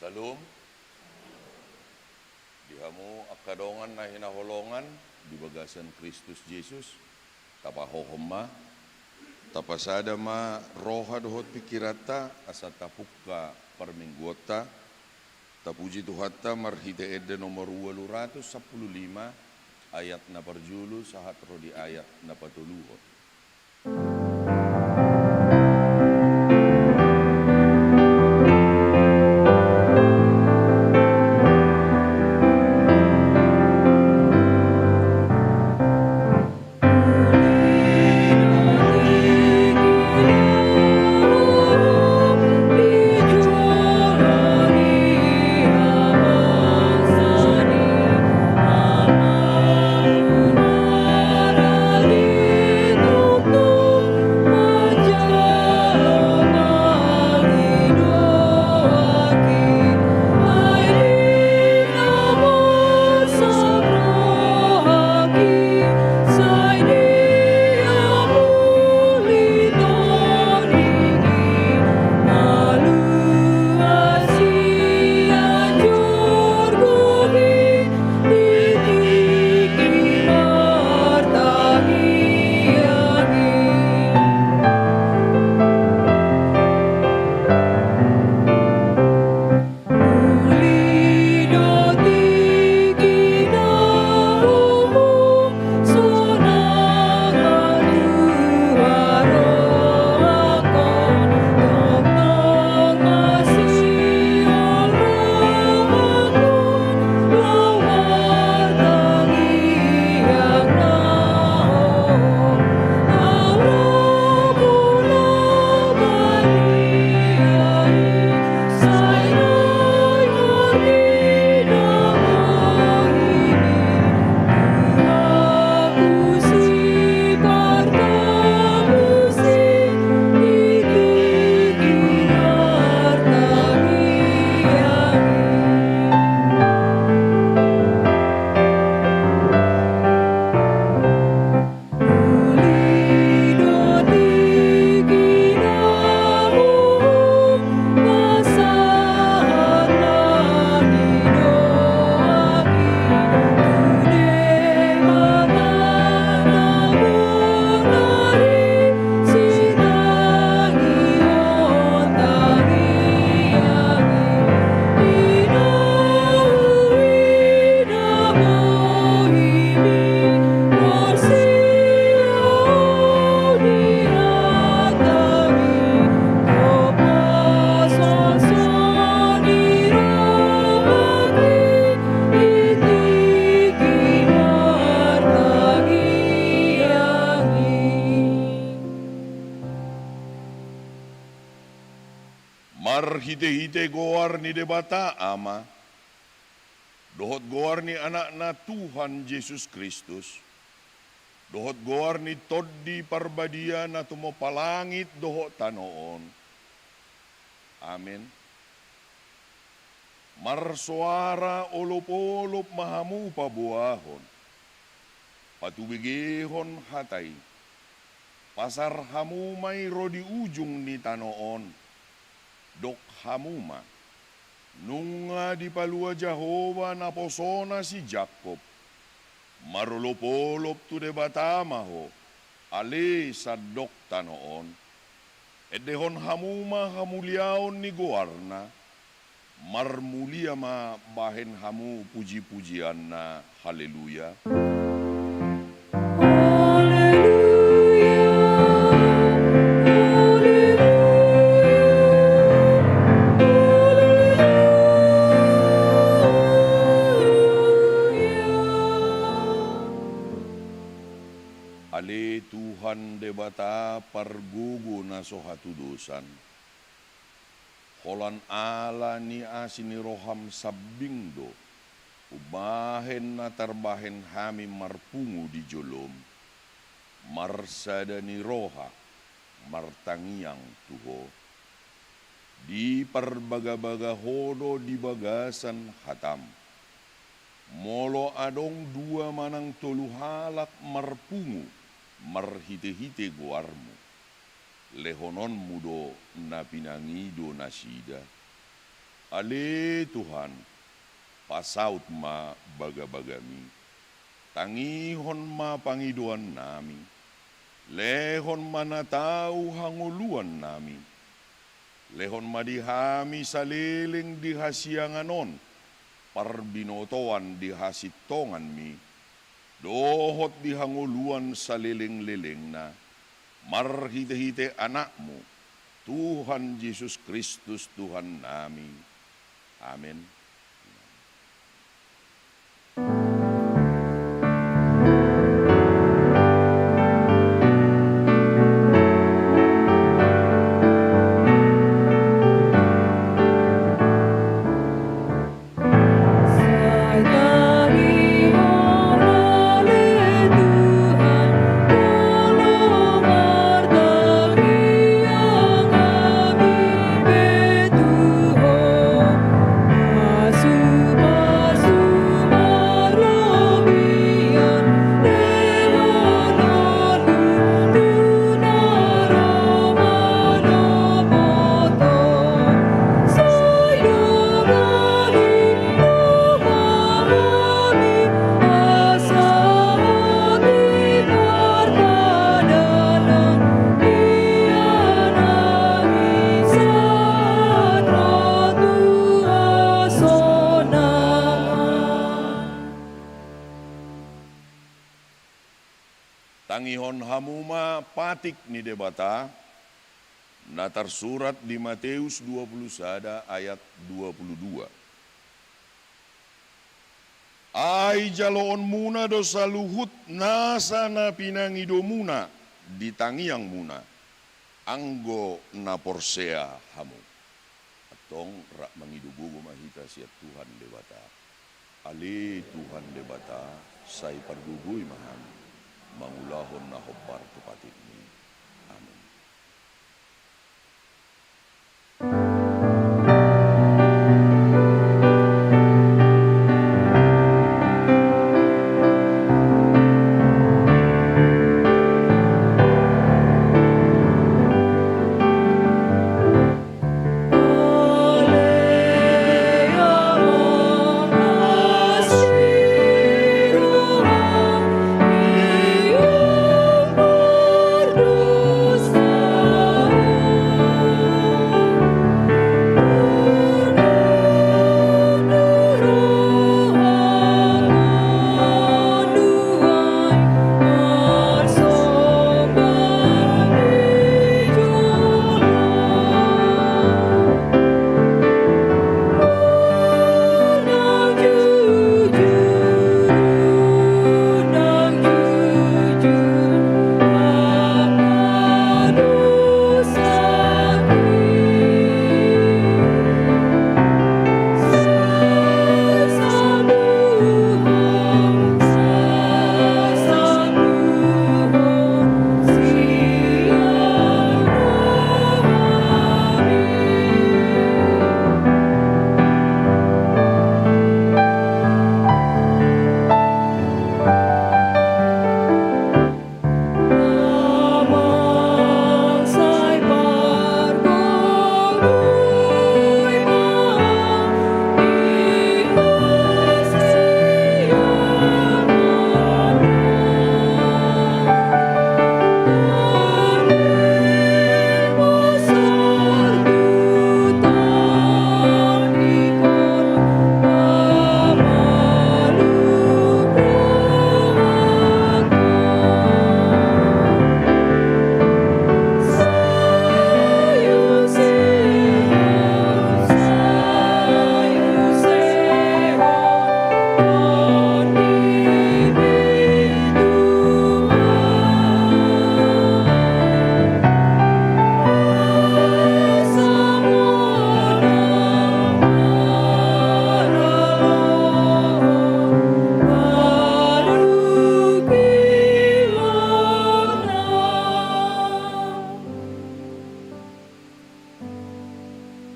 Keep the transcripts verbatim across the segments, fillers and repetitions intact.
Shalom. Di hamu angka dongan na hinaholongan di bagasan Kristus Jesus, tapahohom ma, tapasada ma roha dohot pingkiranta, asa tapungka parmingguonta. Tapuji Tuhanta marhite ende nomor ualu ratus sampulu lima, ayat na parjolo sahat ro di ayat na patoluhon. Marhitehite goar ni Debata Ama, dohot goar ni Anakna Tuhan Jesus Kristus, dohot goar ni Tondi Parbadia na tumompa langit dohot tano on. Amen. Marsoara olopolop ma hamu paboahon, patubegehon hata i. Pasar hamu ma i ro di ujung ni tano on. Dok hamu ma: Nunga dipalua Jahowa naposona si Jakkob. Marolopolop tu Debata ma ho, ale sandok tano on. Endehon hamu ma hamuliaon ni goarna. Marmulia ma bahen hamu pujipujianna. Haleluya. Haleluya. Haleluya. Haleluya. Ale Tuhan Debata pargogo na so hatudosan, holan ala ni asi ni roham sambing do umbahen na tarbahen hami marpungu di jolom, marsada ni roha martangiang tu Ho. Diparbagabaga Ho do di bagasan hatam. Molo adong dua manang tolu halak marpungu marhitehite goarmu, lehononmu do na pinangido nasida. Ale Tuhan, pasaut ma bagabagami. Tangihon ma pangidoannami. Lehon ma na tau hangoluannami. Lehon ma di hami saleleng di hasiangan on parbinotoan di hasintonganmi, dohot di hangoluan salelenglelengna, marhitehite Anakmu, Tuhan Jesus Kristus Tuhannami. Amen. Tangihon hamu ma patik ni Debata, na tarsurat di Mateus dua pulu sada ayat dua pulu dua. Ai jaloonmuna do saluhut nasa na pinangidomuna di tangiangmuna, anggo na porsea hamu. Antong rap mangido gogo ma hita sian Tuhan Debata. Ale Tuhan Debata, sai pargogoi ma hami mangulahon na hombar tu patikmi. Amen.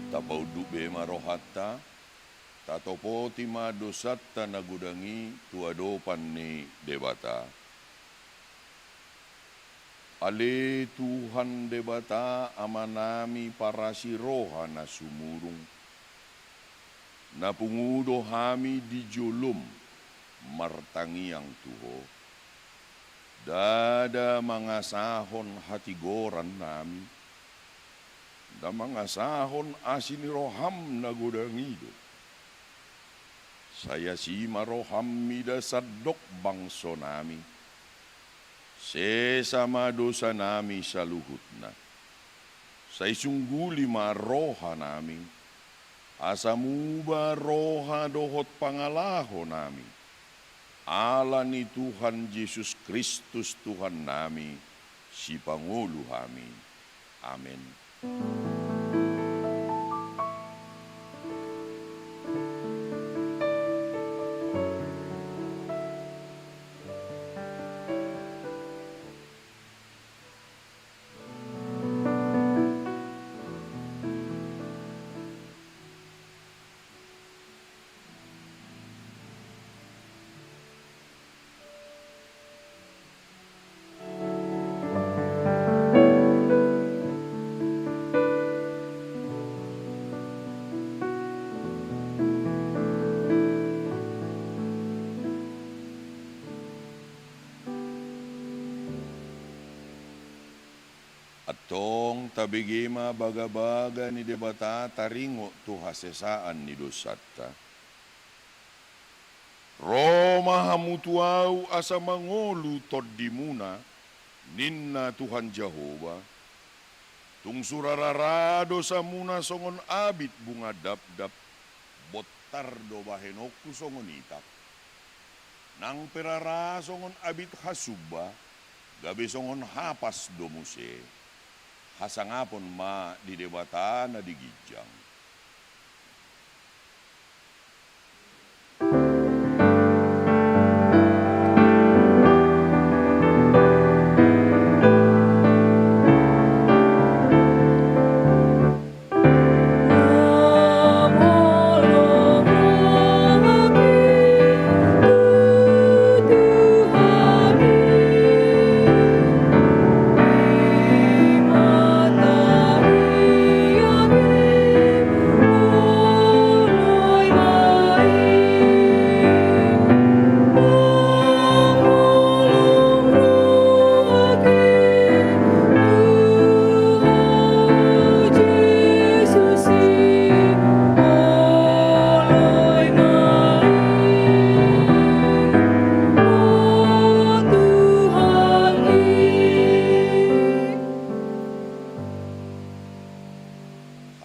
Tapaunduk be ma rohanta, tatopoti ma dosanta na godang i tu adopan ni Debata. Ale Tuhan Debata Amanami parasi roha na sumurung. Na pungu do hami di jolom martangiang tu Ho. Ndada mangasahon hatigorannami, nda mangasahon asi ni roham na godang i do. Sai asi ma roham mida sandok bangsonami. Sesa ma dosanami saluhutna. Sai sungguli ma rohanami, asa muba roha dohot pangalahonami. Ala ni Tuhan Jesus Kristus Tuhannami, Sipangolu hami. Amen. Antong tabege ma bagabaga ni Debata taringot tu hasesaan ni dosanta. Ro ma hamu tu Ahu asa mangolu tondimuna, ninna Tuhan Jahowa. Tung sura rara dosamuna songon abit bunga dabdab, bontar do bahenonku songon itak. Nang pe rara songon abit hasumba, gabe songon hapas do muse. Hasangapon ma di Debata na di ginjang.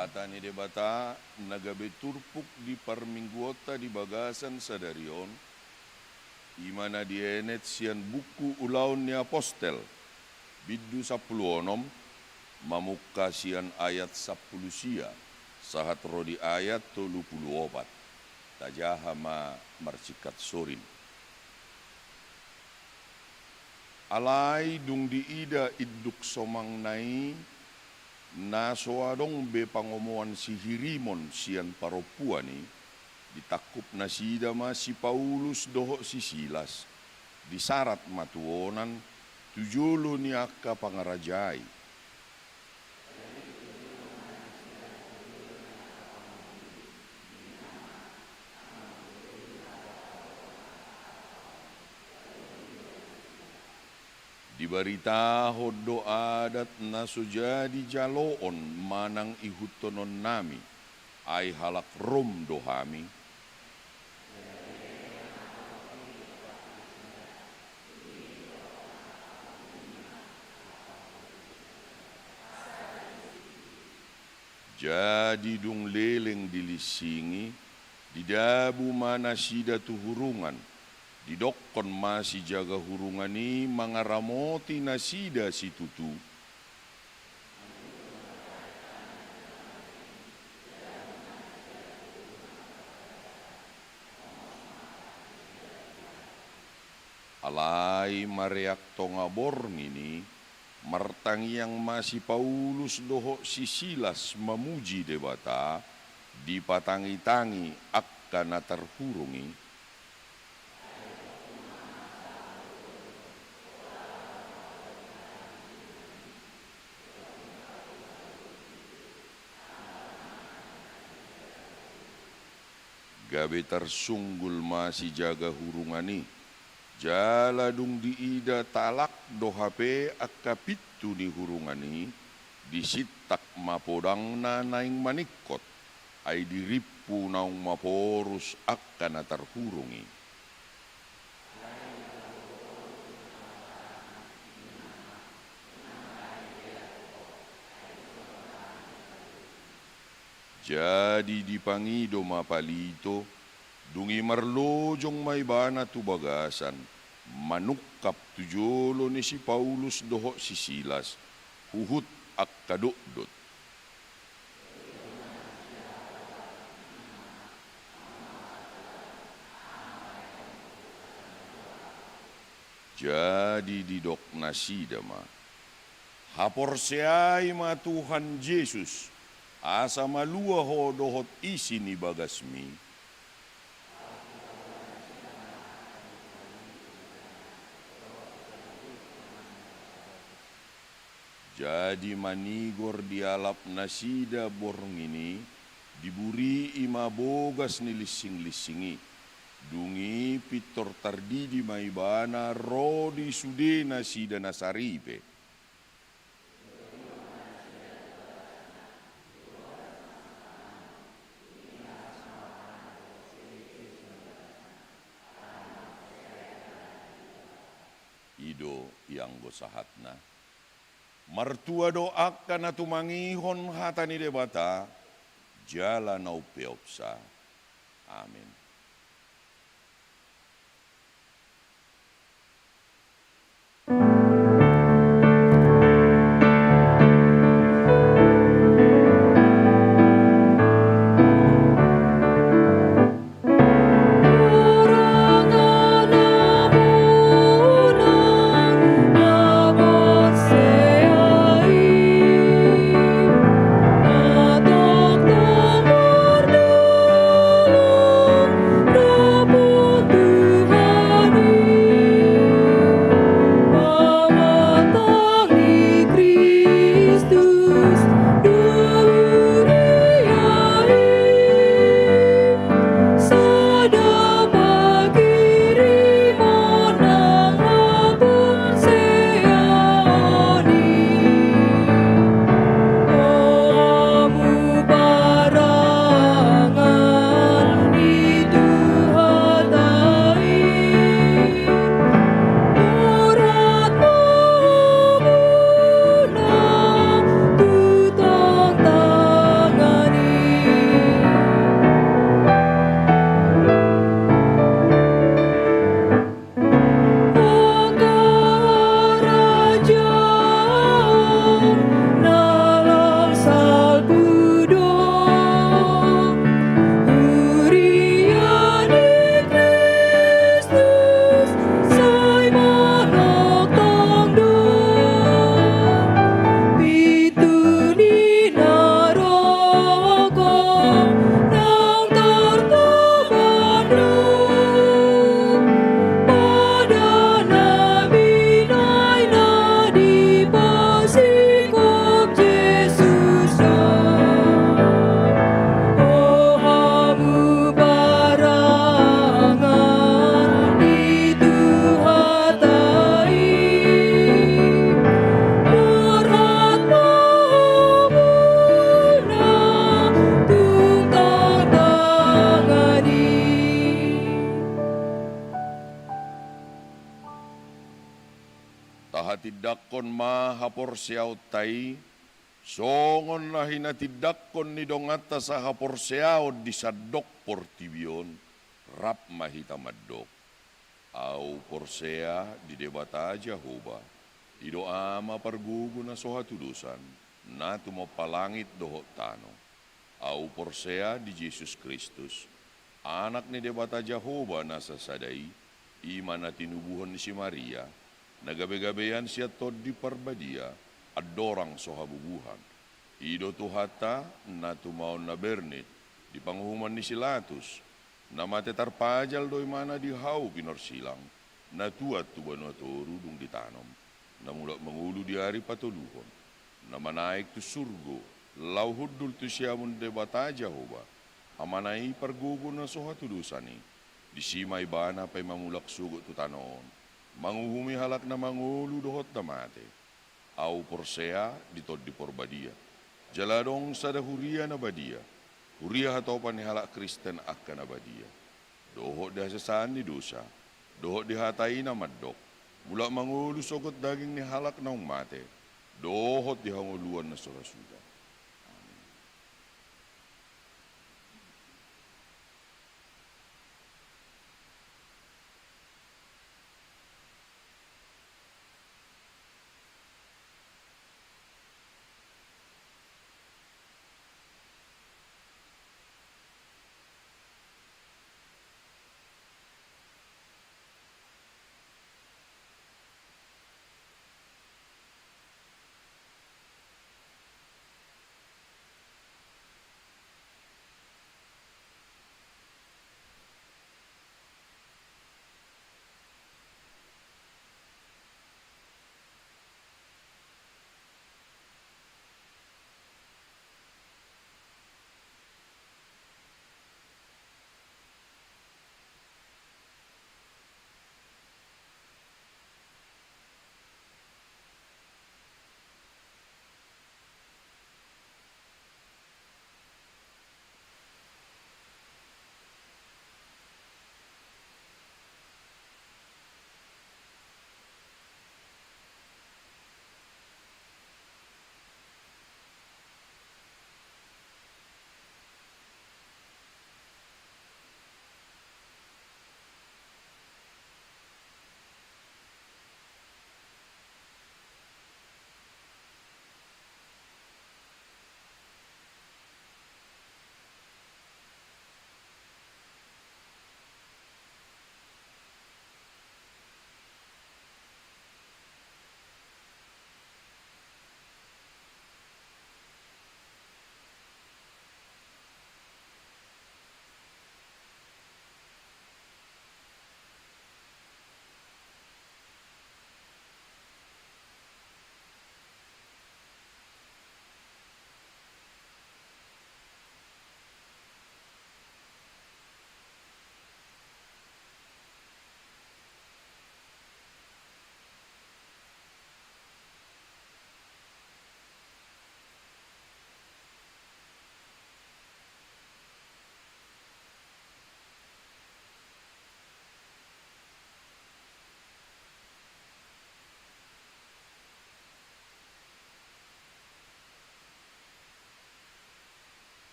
Hata ni Debata na gabe turpuk di parmingguonta di bagasan sadari on, i ma na dienet sian buku Ulaon ni Apostel, bindu sampulu onom, mamungka sian ayat sampulu sia, sahat ro di ayat tolu pulu opat. Tajaha ma marsingkat sorin. Alai dung diida induk somangna i, na so adong be pangomoan sihirimon sian parompuan i, ditangkup nasida ma si Paulus dohot si Silas, disarat ma tuonan tu jolo ni angka pangaraja i. Dibaritahon do adat na so jadi jaloon manang ihuthonon nami, ai halak Rom do hami. Jadi dung leleng dilinsingi, didabu ma nasida tu hurungan, didokkon ma sijaga hurungan i mangaramoti nasida situtu. Alai mareak tonga borngin i, martangiang ma si Paulus dohot si Silas mamuji Debata, dipatangitangi angka na tarhurung i. Gabe tarsunggul ma sijaga hurungan i, jala dung diida talak do hape angka pintu ni hurungan i, disintak ma podangna naeng maningkot, ai dirimpu naung maporus angka na tarhurung i. Jadi dipangido ma palito, dung i marlojong ma ibana tu bagasan, manungkap tu jolo ni si Paulus dohot si Silas, huhut angka dotdot. Jadi didok nasida ma: Haporseai ma Tuhan Jesus, asa malua ho dohot isi ni bagasmi. Jadi manigor dialap nasida borngin i, diburii ma bogas ni linsing-linsing i. Dung i pintor tardidi ma ibana ro di sude nasida na saripe. I do ianggo sahatna. Martua do angka na tumangihon hata ni Debata, jala na umpeopsa. Amen. Tahatindangkon ma haporseaonta i, songon na hinatindangkon ni donganta sahaporseaon di sandok portibi on, rap ma hita mandok. Ahu porsea di Debata Jahowa, i do Ama pargogo na so hatudosan, na tumompa langit dohot tano. Ahu porsea di Jesus Kristus, Anak ni Debata Jahowa na sasada i, i ma na tinubuhon ni si Maria, na gabegabean sian Tondi Parbadia, andorang so habubuhan. I do Tuhanta, na tumaon na bernit, di panguhuman ni si Latus, na mate tarpajal do imana di hau pinorsilang, na tuat tu banua toru dung ditanom, na mulak mangolu di ari patoluhon, na manaek tu surgo, laho hundul tu siamun Debata Jahowa, Amana i pargogo na so hatudosan i, disi ma ibana paima mulak sogot tu tano on, manguhumi halak na mangolu dohot na mate. Ahu porsea di Tondi Porbadia, jala adong sada huria na badia, huria hatopan ni halak Kristen angka na badia, dohot di hasesaan ni dosa, dohot di hata i na mandok, mulak mangolu sogot daging ni halak naung mate, dohot di hangoluan na so ra suda. Amin.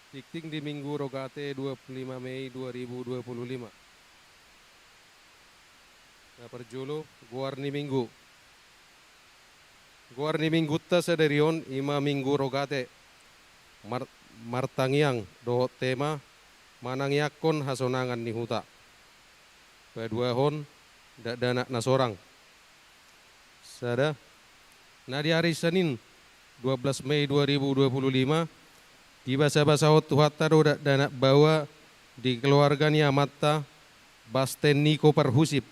Tingting di Minggu Rogate dua puluh lima Mei dua ribu dua puluh lima. Na parjolo, goar ni Minggu. Goar ni Minggunta sadari on i ma Minggu Rogate. Mar-, martangiang dohot tema manangiangkon hasonangan ni huta. Paduahon, dakdanak na sorang. Sada. Na di ari Senin, dua belas Mei dua ribu dua puluh lima, dibasabasahon Tuhanta do dakdanak baoa di keluarga ni amanta Basten Niko Parhusip,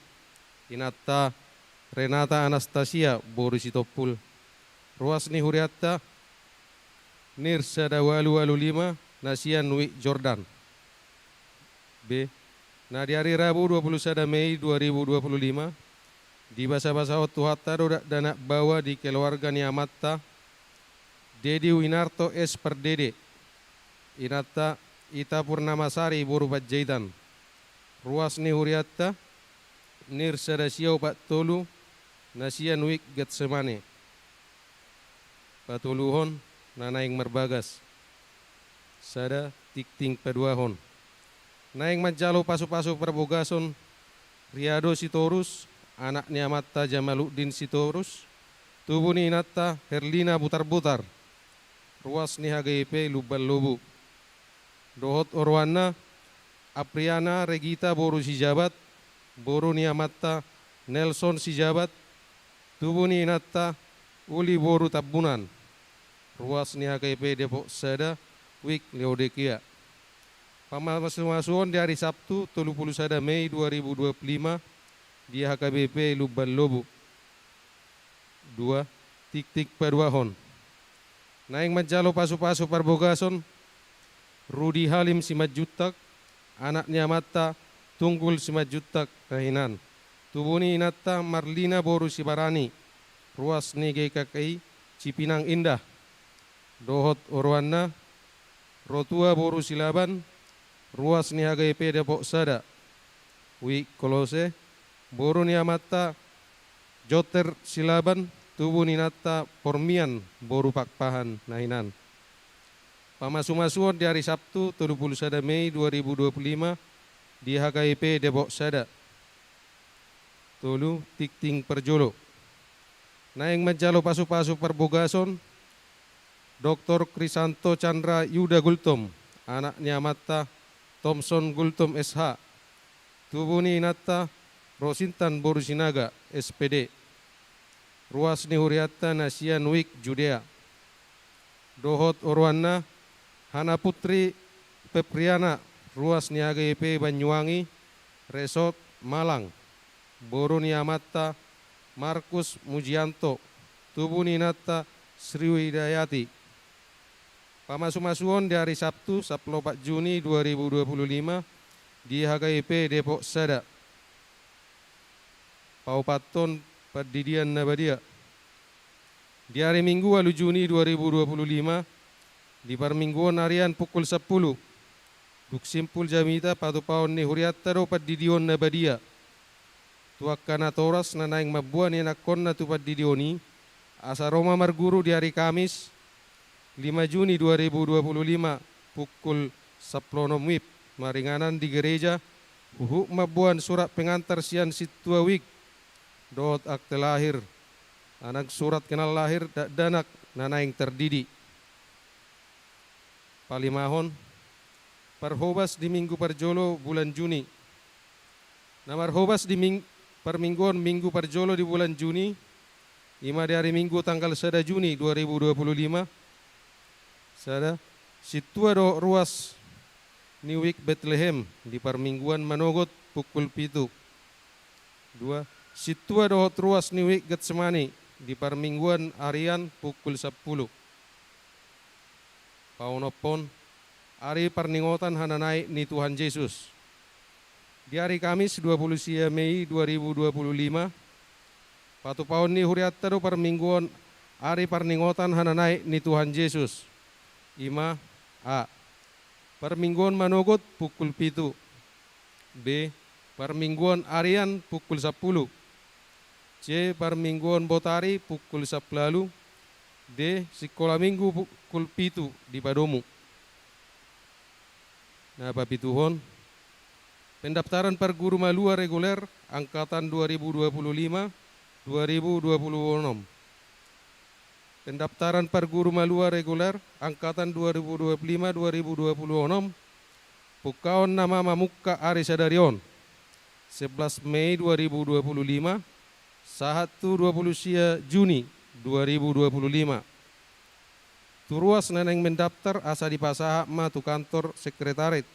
inanta Renata Anastasia boru Sitompul. Ruas ni hurianta, Nir sada ualu ualu lima, na sian Wik Jordan. B. Na di ari Rabu dua puluh sada Mei dua ribu dua puluh lima, dibasabasahon Tuhanta do dakdanak baoa di keluarga ni amanta Dedi Winarto S Pardede, inanta Ita Purnamasari boru Panjaitan. Ruas ni hurianta, Nir sada sia opat tolu, na sian Wik Getsemane. Patoluhon, na naeng marbagas. Sada. Tingting paduahon. Naeng manjalo pasupasu parbogason, Riado Sitorus, anak ni amanta Jamaluddin Sitorus, tubu ni inanta Herlina Butarbutar, ruas ni H G I P Lumban Lobu. Dohot oroanna, Apriana Regita boru Sijabat, boru ni amanta Nelson Sijabat, tubu ni inanta Uli boru Tambunan, ruas ni H K I P Depok sada, Wik Laodikea. Pamasu-, pamasumasuon di ari Sabtu, tolu pulu sada Mei dua ribu dua pulu lima, di H K B P Lumban Lobu. Dua. Tingting paduahon. Naeng manjalo pasupasu parbogason, Rudi Halim Simanjuntak, anak ni amanta Tunggul Simanjuntak na hinan. Tubu ni inanta Marlina boru Sibarani, ruas ni G K K I Cipinang Indah. Dohot oroanna, Rotua boru Silaban, ruas ni H G I P Depok sada. Wik Kolose, boru ni amanta Joter Silaban, tubu ni inanta Pormian boru Pakpahan na hinan. Pamasumasuon di ari Sabtu, tolu pulu sada Mei dua ribu dua pulu lima, di H K I P Depok sada. Tolu. Tingting parjolo. Naeng manjalo pasupasu parbogason, Doktor Krisanto Chandra Yuda Gultom, anak ni amanta Thomson Gultom S H. Tubu ni inanta Rosintan boru Sinaga, S P D. Ruas ni hurianta na sian Wik Judea. Dohot oroanna, Hana Putri Pepriana, ruas ni H G I P Banyuwangi, Resort Malang. Boru ni amanta Markus Mujianto, tubu ni inanta Sriwidayati. Pamasumasuon di ari Sabtu, sampulu opat Juni dua ribu dua pulu lima, di H K I P Depok sada. Paopathon, pandidion na badia. Di ari Minggu, ualu Juni dua ribu dua pulu lima, di parmingguon arian pukul sampulu, dung simpul jamita, patupaon ni hurianta do pandidion na badia tu angka natoras na naeng mamboan ianakhonna tu pandidion i, asa ro ma marguru di ari Kamis, lima Juni dua ribu dua puluh lima, pukul sampulu onom WIB, maringanan di gereja, huhut mamboan surat pengantar sian sintua wik dohot akte lahir, manang surat kenal lahir dakdanak na naeng tardidi. Palimahon, parhobas di minggu parjolo bulan Juni. Na marhobas di ming-, parmingguon minggu parjolo di bulan Juni, i ma di ari Minggu tanggal sada Juni dua ribu dua puluh lima, sada, sintua dohot ruas ni wik Betlehem di parmingguon manogot pukul pitu. Dua, sintua dohot ruas ni wik Getsemani di parmingguon arian pukul sampulu. Paonomhon, ari parningotan hananaek ni Tuhan Jesus. Di ari Kamis dua puluh sia Mei dua ribu dua puluh lima, patupaon ni hurianta do parmingguon ari parningotan hananaek ni Tuhan Jesus. I ma, A, parmingguon manogot pukul pitu. B, parmingguon arian pukul sampulu. C, parmingguon botari pukul sampulu ualu. D. Sikola Minggu pukul pitu di padomu. Na papituhon, pendaftaran parguru malua reguler angkatan dua ribu dua puluh lima, dua ribu dua puluh enam. Pendaftaran parguru malua reguler angkatan dua ribu dua puluh lima, dua ribu dua puluh enam, pungkaon nama mamungka ari sadari on, sebelas Mei dua ribu dua puluh lima, sahat tu dua puluh sia Juni dua ribu dua puluh lima. Tu ruas na naeng mendaftar asa dipasahat ma tu kantor sekretariat.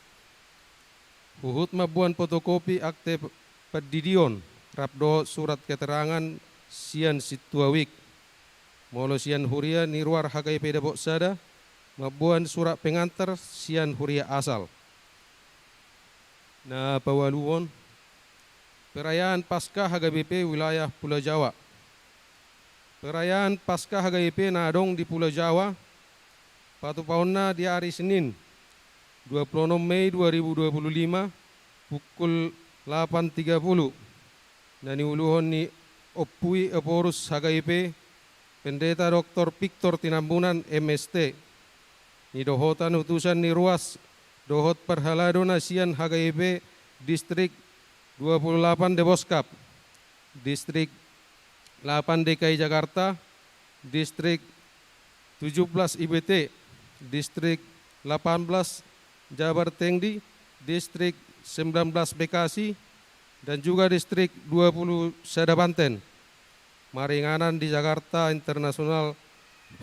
Huhut mamboan fotokopi akte pandidion, rap dohot surat keterangan sian sintua wijk. Molo sian huria ni ruar H K I P dapot sada, mamboan surat pengantar sian huria asal. Na paualuhon, perayaan Paskah H K B P wilayah Pulau Jawa. Perayaan Paskah H K B P na adong di Pulau Jawa, patupaonna di ari Senin, dua puluh enam Mei dua ribu dua puluh lima, pukul lapan tiga puluh. Na niuluhon ni Ompu i Ephorus H K I P, Pendeta Doktor Victor Tinambunan M S T, nidohotan utusan ni ruas dohot parhalado na sian H K I P Distrik dua puluh lapan Deboskap, Distrik lapan D K I Jakarta, Distrik tujuh belas I B T, Distrik delapan belas Jabar Tengdi, Distrik sembilan belas Bekasi, dan juga Distrik dua puluh sada Banten. Maringanan di Jakarta International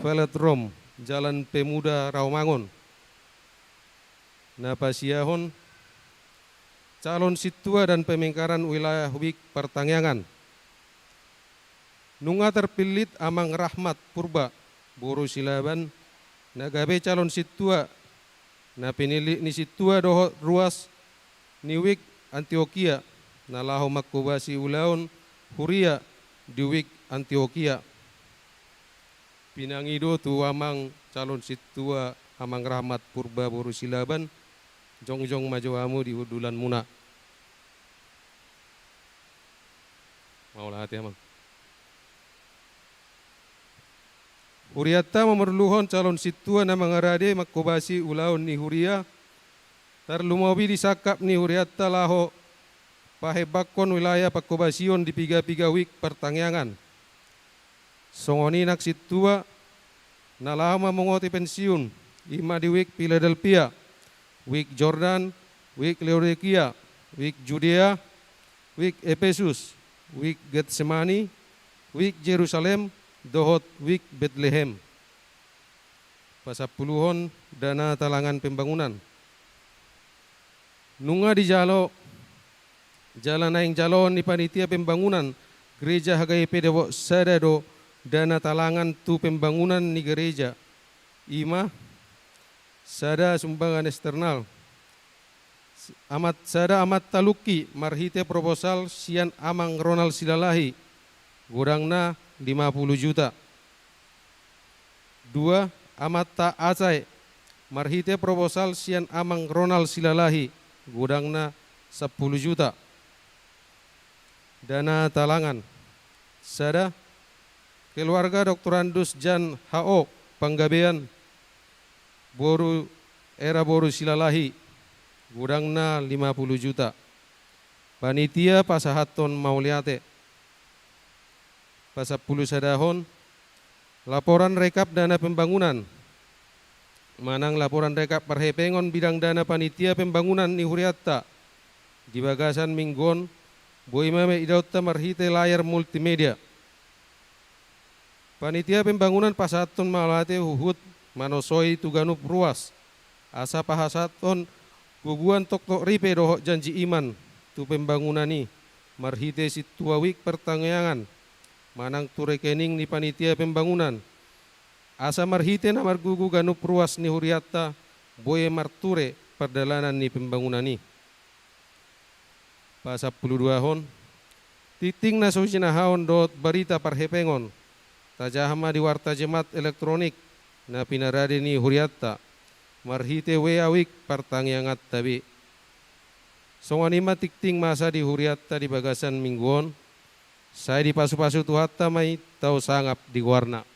Velodrome, Jalan Pemuda Rawamangun. Na pasiahon, calon sintua dan pemekaran wilayah wijk Partangiangan. Nunga terpillit Amang Rahmat Purba, boru Silaban, na gabe calon sintua, na pinillit ni sintua dohot ruas ni wijk Antiokia, na laho mangkobasi ulaon huria di wijk Antiokia. Pinangido tu Amang calon sintua Amang Rahmat Purba boru Silaban, jongjong ma jo hamu di hundulanmuna. Mauliate, Amang. Hurianta mamorluhon calon sintua na mangarade mangkobasi ulaon ni huria, tarlumobi di sangkap ni hurianta laho pahembangkon wilayah pangkobasion di piga-piga wijk Partangiangan. Songon i nang sintua na laho mamongoti pensiun, i ma di wijk Philadelphia, wijk Jordan, wijk Laodikia, wijk Judea, wijk Epesus, wijk Getsemani, wijk Jerusalem, dohot wijk Betlehem. Pasampuluhon, dana talangan pembangunan. Nunga dijalo, jala naeng jaloon ni panitia pembangunan Gereja H K I P Depok sada do dana talangan tu pembangunan ni gereja. I ma, sada sumbangan eksternal. Amat sada Amanta Lungki marhite proposal sian Amang Ronald Silalahi, godangna lima puluh juta. Dua, Amanta Acae marhite proposal sian Amang Ronald Silalahi, godangna sampulu juta. Dana talangan. Sada, keluarga Doktorandus Jan H O Panggabean, boru, era boru Silalahi, godangna lima puluh juta. Panitia pasahathon mauliate. Pasampulu sadahon, laporan rekap dana pembangunan manang laporan rekap parhepengon bidang dana panitia pembangunan ni hurianta di bagasan minggu on, boi ma idaonta marhite layar multimedia. Panitia pembangunan pasahathon mauliate huhut manosoi tu ganup ruas asa pasahathon gogoan toktok ripe dohot janji iman tu pembangunan i marhite sintua wijk Partangiangan manang tu rekening ni panitia pembangunan, asa marhite na margogo ganup ruas ni hurianta boi marture pardalanan ni pembangunan i. Pasampulu duahon, tingting na so jinahahon dohot barita parhepengon tajaha ma di warta jemaat elektronik na pinarade ni hurianta marhite W A wijk Partangianganta be. Songon i ma tingting masa di hurianta di bagasan minggu on. Sai dipasupasu Tuhanta ma i, tau sangap di goarna.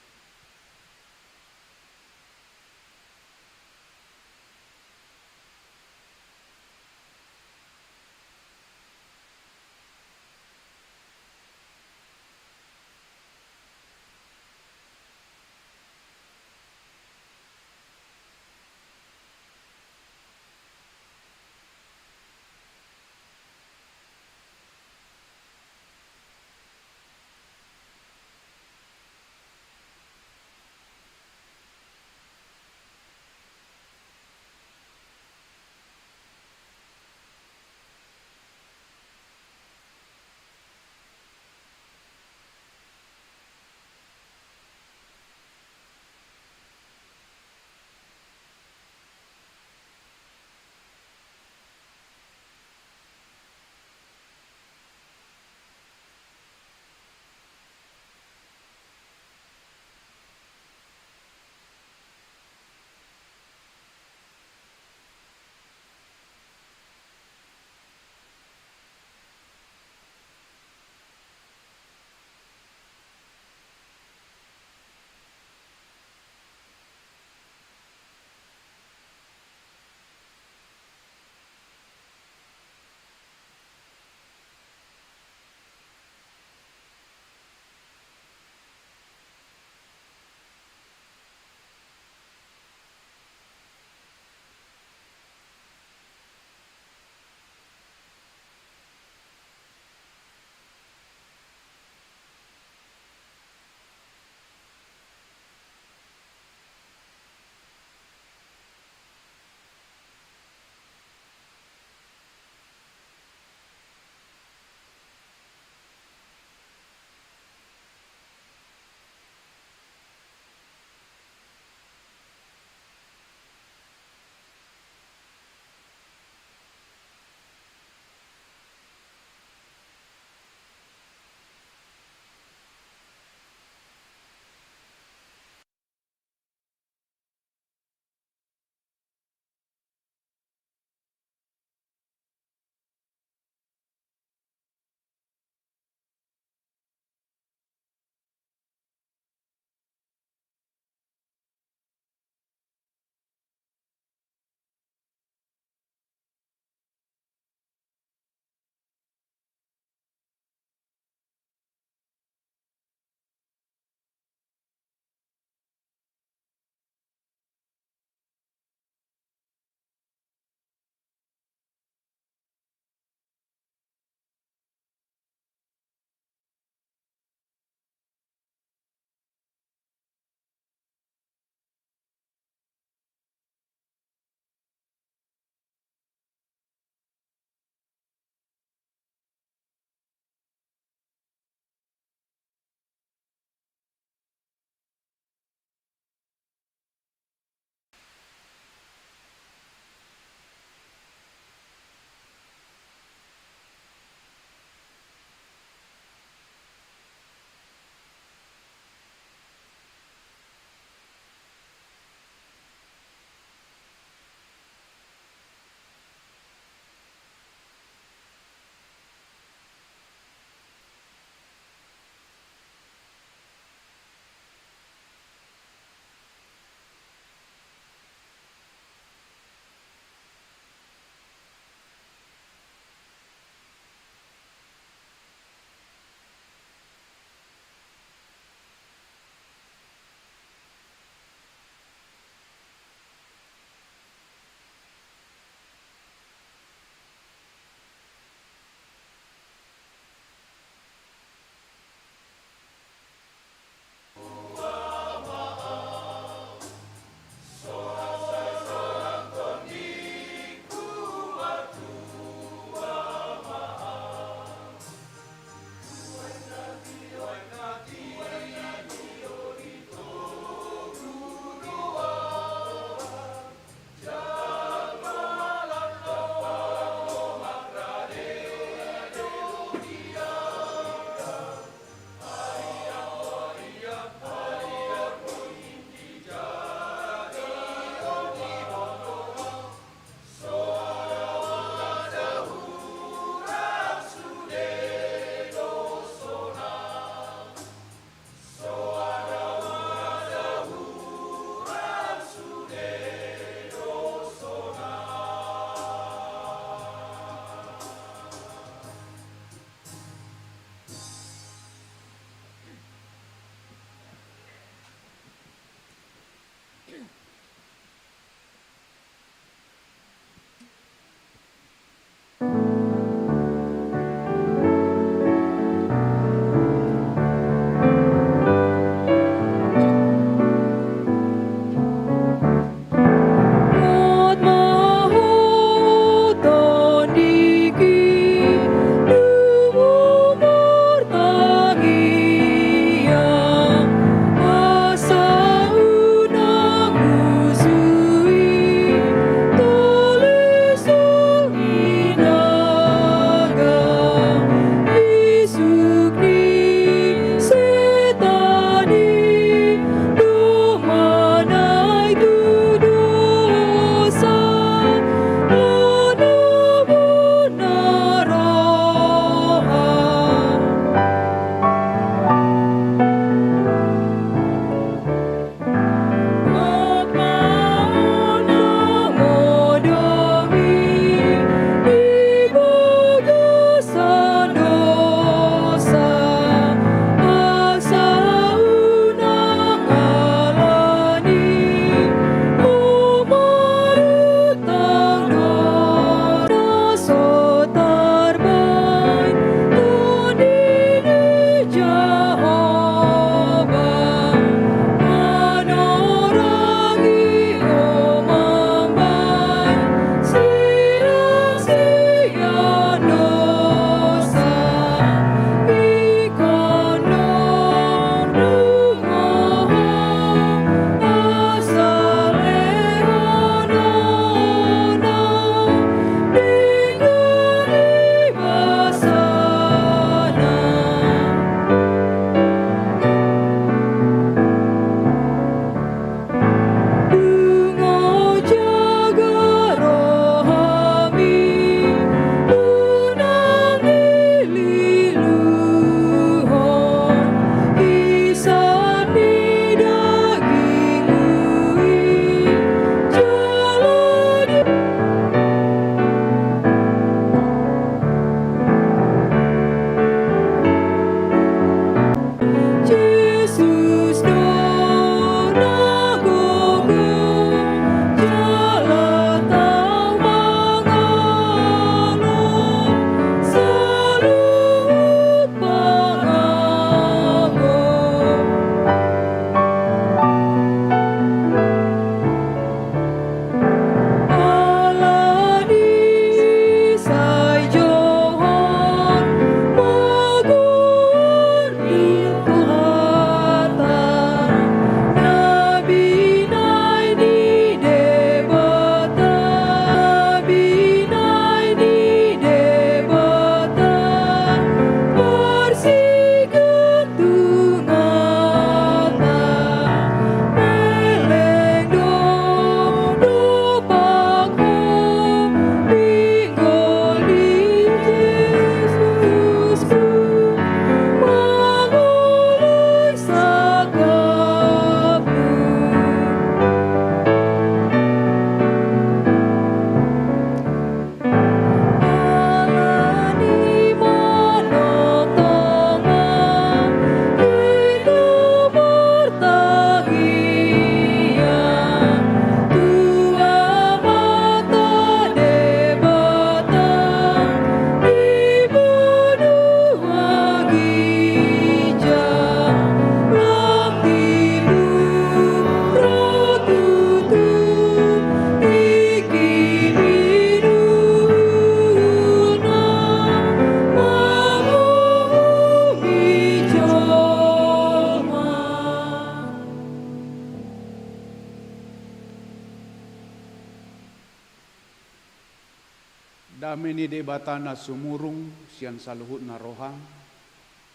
Dame ni Debata na sumurung sian saluhutna roha,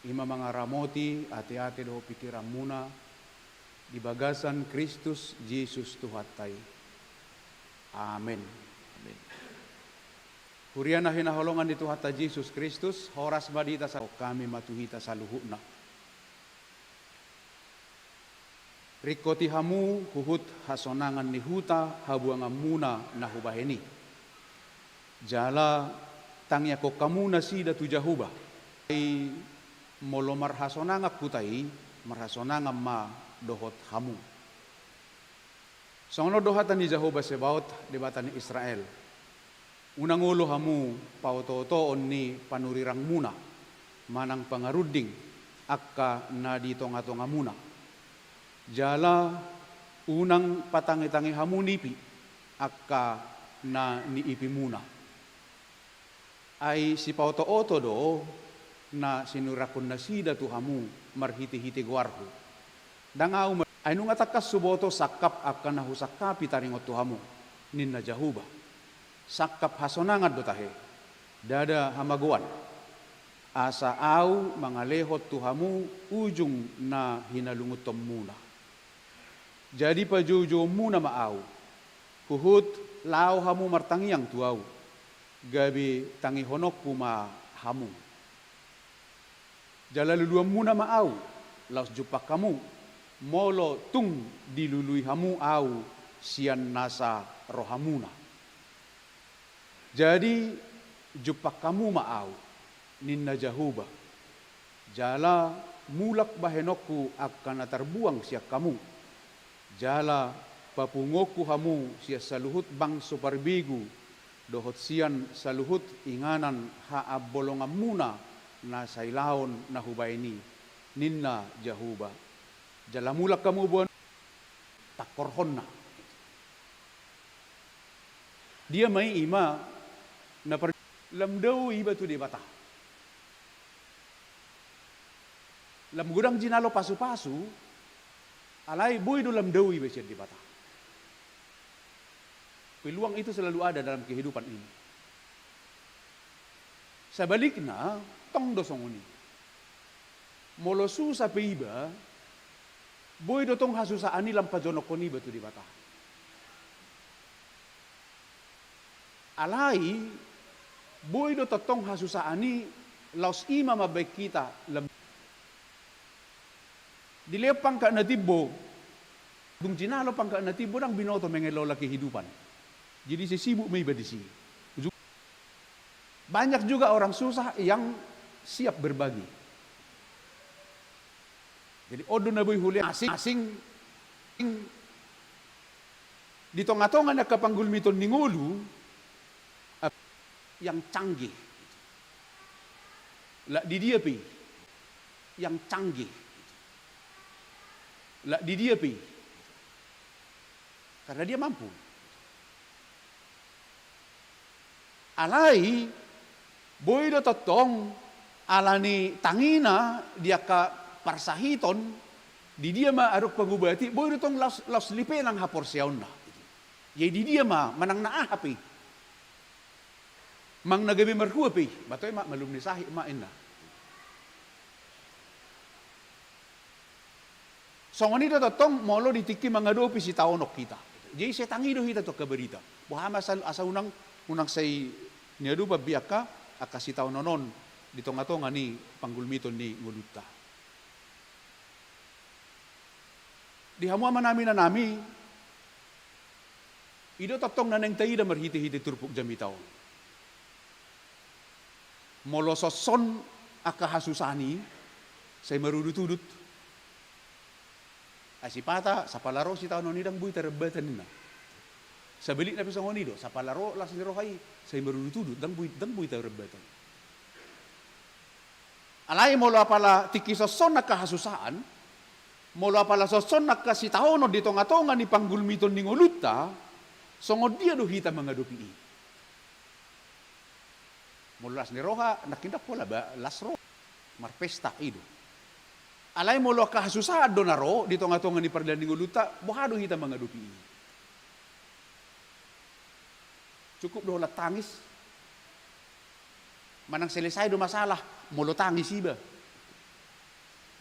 i ma mangaramoti ateate dohot pingkiranmuna di bagasan Kristus Jesus Tuhanta i. Amen. Amen. Huria na hinaholongan ni Tuhanta Jesus Kristus, horas ma di hita sa-, hami ma tu hita saluhutna. Ringkoti hamu huhut hasonangan ni huta habuanganmuna na hubahen i. Jala tangiangkon hamu nasida tu Jahowa. Ai molo marhasonangan huta i, marhasonangan ma dohot hamu. Songon on do hata ni Jahowa Sebaot, Debata ni Israel: Unang olo hamu paotootoon ni panurirangmuna, manang pangarunding angka na di tongatongamuna. Jala unang patangetange hamu nipi angka na niipimuna. Ai sipaotooto do na sinurirangkon nasida tu hamu marhitehite goarhu. Ndang ahu ma-, ai nunga tangkas huboto sangkap angka na husangkapi taringot tu hamu, ninna Jahowa. Sangkap hasonangan do tahe, ndada hamagoan. Asa ahu mangalehon tu hamu ujung na hinalungunhonmuna. Jadi pajoujouonmuna ma ahu, huhut laho hamu martangiang tu ahu, gabe tangihononku ma hamu. Jala luluanmuna ma ahu, laos jumpang hamu, molo tung dilului hamu ahu sian nasa rohamuna. Jadi jumpang hamu ma ahu, ninna Jahowa, jala mulak bahenonku angka na tarbuang sian hamu, jala papunguonku hamu sian saluhut bangso parbegu dohot sian saluhut inganan haambolonganmuna na sailaon na hubahen i, ninna Jahowa. Jala mulak hamu boan tangkorhonna. Dia ma i? I ma na par-, lam dao iba tu Debata. Lam godang jinalo pasupasu, alai boi do lam dao iba sian Debata. Peluang itu selalu ada dalam kehidupan ini. Sabalikna, tong do songon i. Molo susa pe iba, boi do tong hasusaan i lam pajonokhon iba tu Debata. Alai, boi do tongtong hasusaan i laos i ma mambahen hita lam-, dilehon pangkat na timbo, dung jinalo pangkat na timbo ndang binoto mengelola kehidupan. Jadi sisibuk ma iba disi. Ujung-, banyak juga orang susah yang siap berbagi. Jadi on do na boi hulehon asing, asing, di tongatonga ni angka panggulmiton ni ngolu, ap-, yang canggih. Lak di dia pe i, yang canggih. Lak di dia pe i. Karena dia mampu. Alai, boi do tongtong, ala ni tangina di angka parsahiton, di dia ma adong pangubat i, boi do tong laos, laos lipe nang haporseaonna. Jadi di dia ma, manang na aha pe i. Manang na gabe marhua pe i, ba toe ma, malum ni sahit ma inna. Songon i do tongtong molo di tingki mangadopi sitaonon hita. Jadi sai tangi do hita tu angka barita. Boha ma asa, asa unang, unang sai niadopan be angka, angka sitaonon on di tongatonga ni panggulmiton ni ngolunta. Di hamu amanami, inanami, i do tongtong na naeng taida marhitehite turpuk jamita on. Molo songon on angka hasusaan i, sai marudutudut. Ai sipata, sapala ro sitaonon i ndang boi tarambatan ninna. Sabalikna pe songon i do, sapala ro las ni roha i, sai marudutudut, ndang boi, ndang boi tarambatan. Alai molo apala tingki songon on angka hasusaan, molo apala songon on angka sitaonon di tongatonga ni panggulmiton ni ngolunta, songon dia do hita mangadopi i? Molo las ni roha, nangkin ndang pola ba las ro, marpesta i do. Alai molo angka hasusaan do na ro di tongatonga ni pardalan ni ngolunta, boha do hita mangadopi i? Cukup do holan tangis, Manang selesai do masalah, molo tangis iba.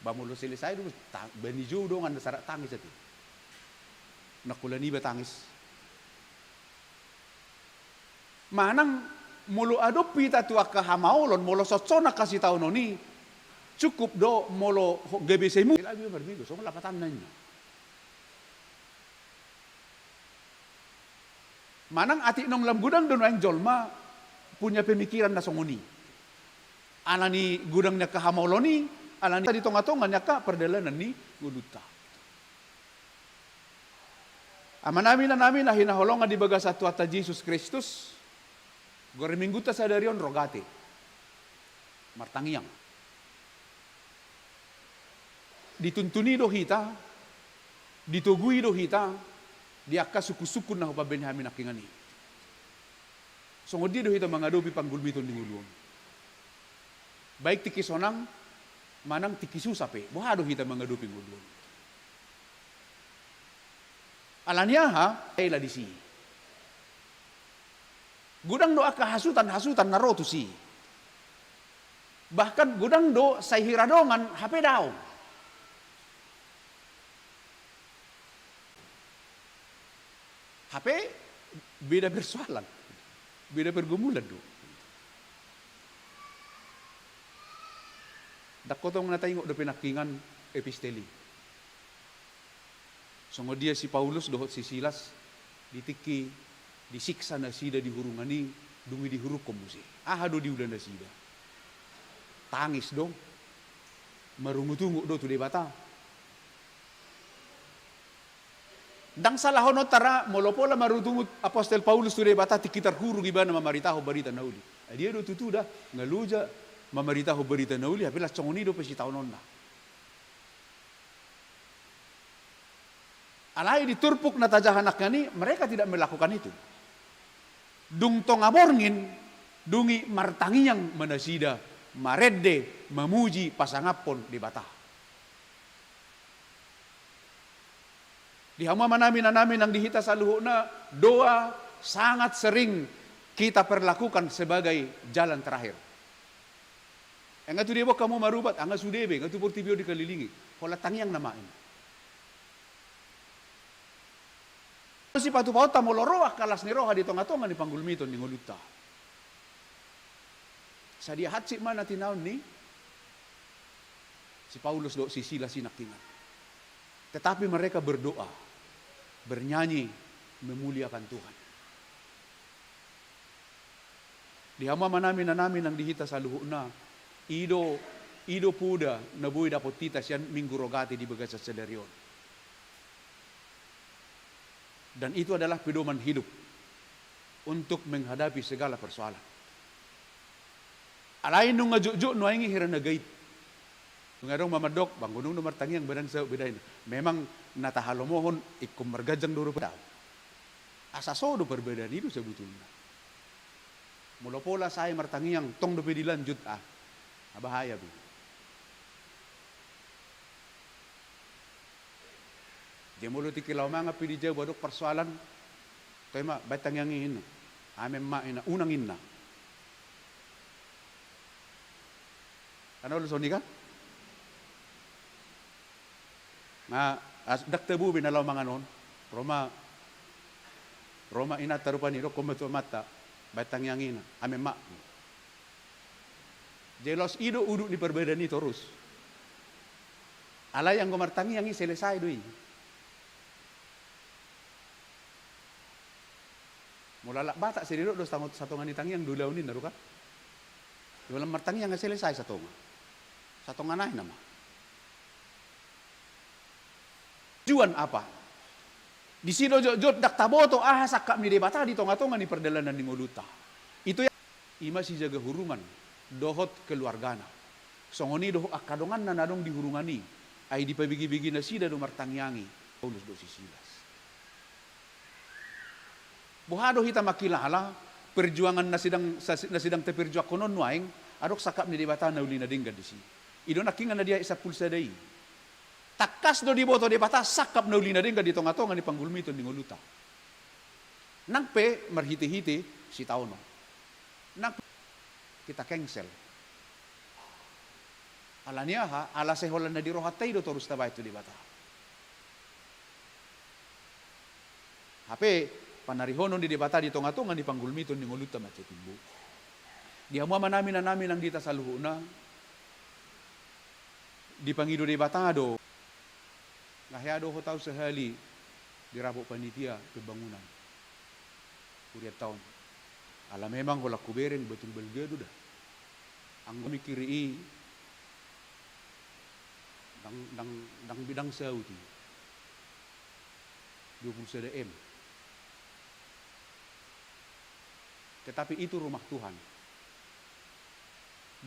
Ba molo selesai do, ta-, bani jou dongan na sarat tangis ate. Nangkulan iba tangis. Manang molo adop hita tu angka hamaolon, molo songon on angka sitaonon i, cukup do molo ho-, gabe semu. Lagu iba marminggu, songon lapatanna inna. Manang atik naung lam godang do nuaeng jolma punya pemikiran na songon i. Alani godang ni angka hamaolon i, alani di tonga-tonga ni angka pardalanan ni ngolunta. Amanami, inanami na hinaholongan di bagasan Tuhanta Jesus Kristus, gore Minggunta sadari on Rogate. Martangiang. Dituntuni do hita, ditogui do hita, di angka sungkun-sungkun na hupambaen hami nangkiningan i. Songon dia do hita mangadopi panggulmiton ni ngolu on. Baik tingki sonang, manang tingki susa pe, boha do hita mangadopi ngolu on. Alani aha? Ela disi. Godang do angka hasuhuton-hasuhuton na ro tusi. Bahkan godang do sai hira dongan hape daong. Hape beda persoalan, beda pergumulan do. Ndang hotong na taingot dope nangkiningan epistel i. Songon dia si Paulus dohot si Silas di tingki disiksa nasida di hurungan i, dung i dihurungkon muse. Aha do diula nasida? Tangis do, marungut-ungut do tu Debata. Ndang salahononta ra molo pola marungut-ungut apostel Paulus tu Debata tingki tarhurung ibana mamaritahon barita na uli. Ai dia do tutu da, nga loja mamaritahon barita na uli, hape laos songon i dope sitaononna. Alai di turpuk na tajaha nangkiningan i, mereka tidak melakukan itu. Dung tonga borngin, dung i martangiang ma nasida, marende, mamuji, pasangaphon Debata. Di hamu amanami, inanami nang di hita saluhutna, doa sangat sering kita perlakukan sebagai jalan terakhir. Nga tu dia boan hamu marubat, nga sude be, nga tu portibi on dikalilingi. Holan tangiang nama i. Sipatupaonta molo ro angka las ni roha di tonga-tonga ni panggulmiton ni ngolunta. Sadia hansit ma na tinaon ni si Paulus dohot si Silas i nangkiningan. Tetapi mereka berdoa, bernyanyi, memuliakan Tuhan. Di hamu amanami, inanami nang di hita saluhutna, i do, i do poda na boi dapot hita sian Minggu Rogate di bagasan sadari on. Dan itu adalah pedoman hidup untuk menghadapi segala persoalan. Alai nunga jotjot nuaeng i hira na gaib. Nunga adong ma mandok, ba anggo dung do martangiang badan saut bedaina. Memang na tahalomohon ingkon marganjang do rupa daong. Asa so do parbedaan i do sebetulna. Molo pola sae martangiang tong dope dilanjut, ah. Ah, bahaya be. Jadi molo tingki laho mangan pe di jabu adong persoalan, toe ma baen tangiang i inna. Amen ma inna, unang inna. Kan olo songon i kan? Nga, as, ndang tabo be na laho mangan on. Ro ma, ro ma inanta rupani, dokkon ma tu amanta, baen tangiang i inna, amen ma. Jelas i do udut ni parbedaan i torus. Alai anggo martangiang i selesai do i. Molo halak Batak sai didok do satonga, satonga ni tangiang do ulaon inna do kan. Jala martangiang nga selesai satonga. Satonga nai nama. Tujuan apa? Disi do jotjot ndang taboto aha sangkap ni Debata di tonga-tonga ni pardalanan ni ngolunta. Itu ya, i ma sijaga hurungan dohot keluargana. Songon i dohot angka donganna na adong di hurungan i, ai dipabege-bege nasida do martangiang i, Paulus dohot si Silas. Boha do hita mangkilala perjuangan na sedang, na sedang taperjuangkon on nuaeng, adong sangkap ni Debata na uli na denggan disi. I do nangkiningan na di ayat sampulu sada i. Tangkas do diboto Debata sangkap na uli na denggan di tonga-tonga ni panggulmiton ni ngolunta. Nang pe marhite-hite sitaonon. Nang pe Kita cancel. Ala ni aha? Ala sai holan na di rohanta i do torus tabaen tu Debata. Hape panarihonon ni Debata di tonga-tonga ni panggulmiton ni ngolunta mansai timbo. Di hamu amanami, inanami nang di hita saluhutna, dipangido Debata do. Nga hea do ho tau sahali di rapot panitia pembangunan hurianta on. Ala memang holan hubereng, betul balga do da. Anggo mikiri i, ndang, ndang, ndang, ndang saut i. Dua puluh sada M. Tetapi itu rumah Tuhan.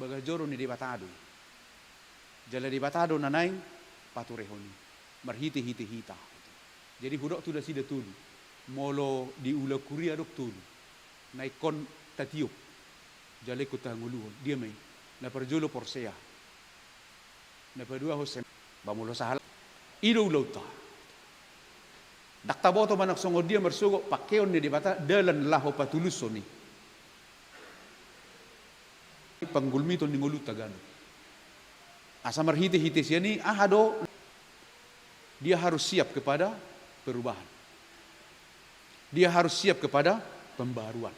Bagas joro ni Debata do i. Jala Debata do na naeng paturehon i marhite-hite hita. Jadi hudok tu nasida tolu, molo di ulaon huria adong tolu na ingkon tatiop jala ingkon tahangoluhon. Dia ma i? Na parjolo porsea. Na paduahon sem-, ba molo sahalak. I do ulaonta. Ndang taboto manang songon dia marsogot pangkeon ni Debata dalan laho patulushon i. Panggulmiton ni ngolunta ganup. Asa marhite-hite sian i, aha do? Dia harus siap kepada perubahan. Dia harus siap kepada pembaruan.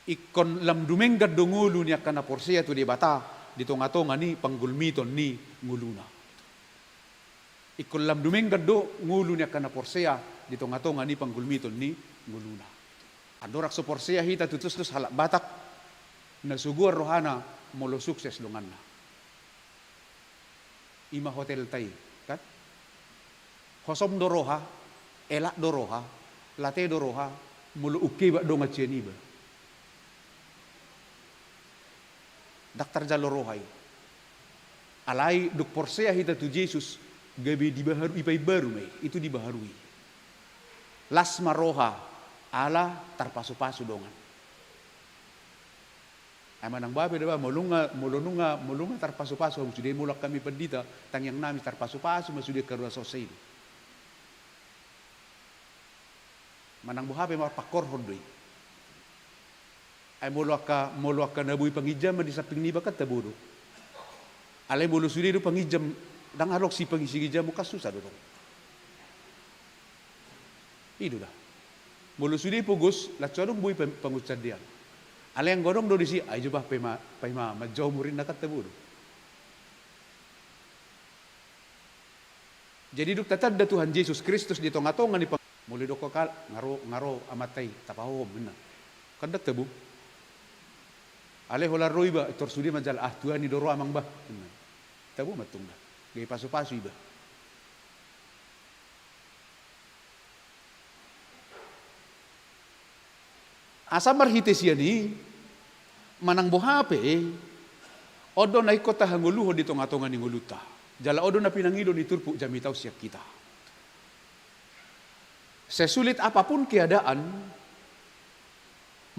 Ingkon lam dumenggan do ngolu ni angka na porsea tu Debata di tonga-tonga ni panggulmiton ni ngoluna. Ingkon lam dumenggan do ngolu ni angka na porsea di tonga-tonga ni panggulmiton ni ngoluna. Andorang so porsea hita tutus-tutus halak Batak na so goar rohana molo sukses donganna. Ima hotelta i, kan? Hosom do roha, elak do roha, late do roha, molo ungkebak dongan sian iba. Ndang tarjalo roha i. Alai dung porsea hita tu Jesus, gabe dibaharu, ipaimbaru ma i, itu dibaharui. Las ma roha, ala tarpasu-pasu dongan. Ai manang boha pe da ba, molo nunga, molo nunga, molo nunga tarpasu-pasu hamu sude, molo angka hami pandita, tangiangnami tarpasu-pasu ma sude angka ruas on, sai do. Manang boha pe marpangkorhon do i. Ai molo angka, molo angka na boi panginjam ma di samping niba kan tabo do. Alai molo sude do panginjam, ndang adong si pangisi ginjammu kan susah do tong. I do da. Molo sude pogos, laos so adong boi pang-, pangunsandean. Alai anggo adong do disi, ai jo bah paima, paima manjou murinna kan tabo do. Jadi dung tatanda Tuhan Jesus Kristus di tonga-tonga ni pang-, molo didok halak, nga ro, nga ro amanta i, tapahohom, ninna. Kan ndang tabo. Alai holan ro iba, tor sude manjalo, ah, tuani do ro amang bah, ninna. Tabo ma antong da. Gabe pasu-pasu iba. Asa marhite sian i, manang boha pe, on do na ingkon tahangoluhon di tonga-tonga ni ngolunta. Jala on do na pinangido ni turpuk jamita on sian hita. Sesulit apapun keadaan,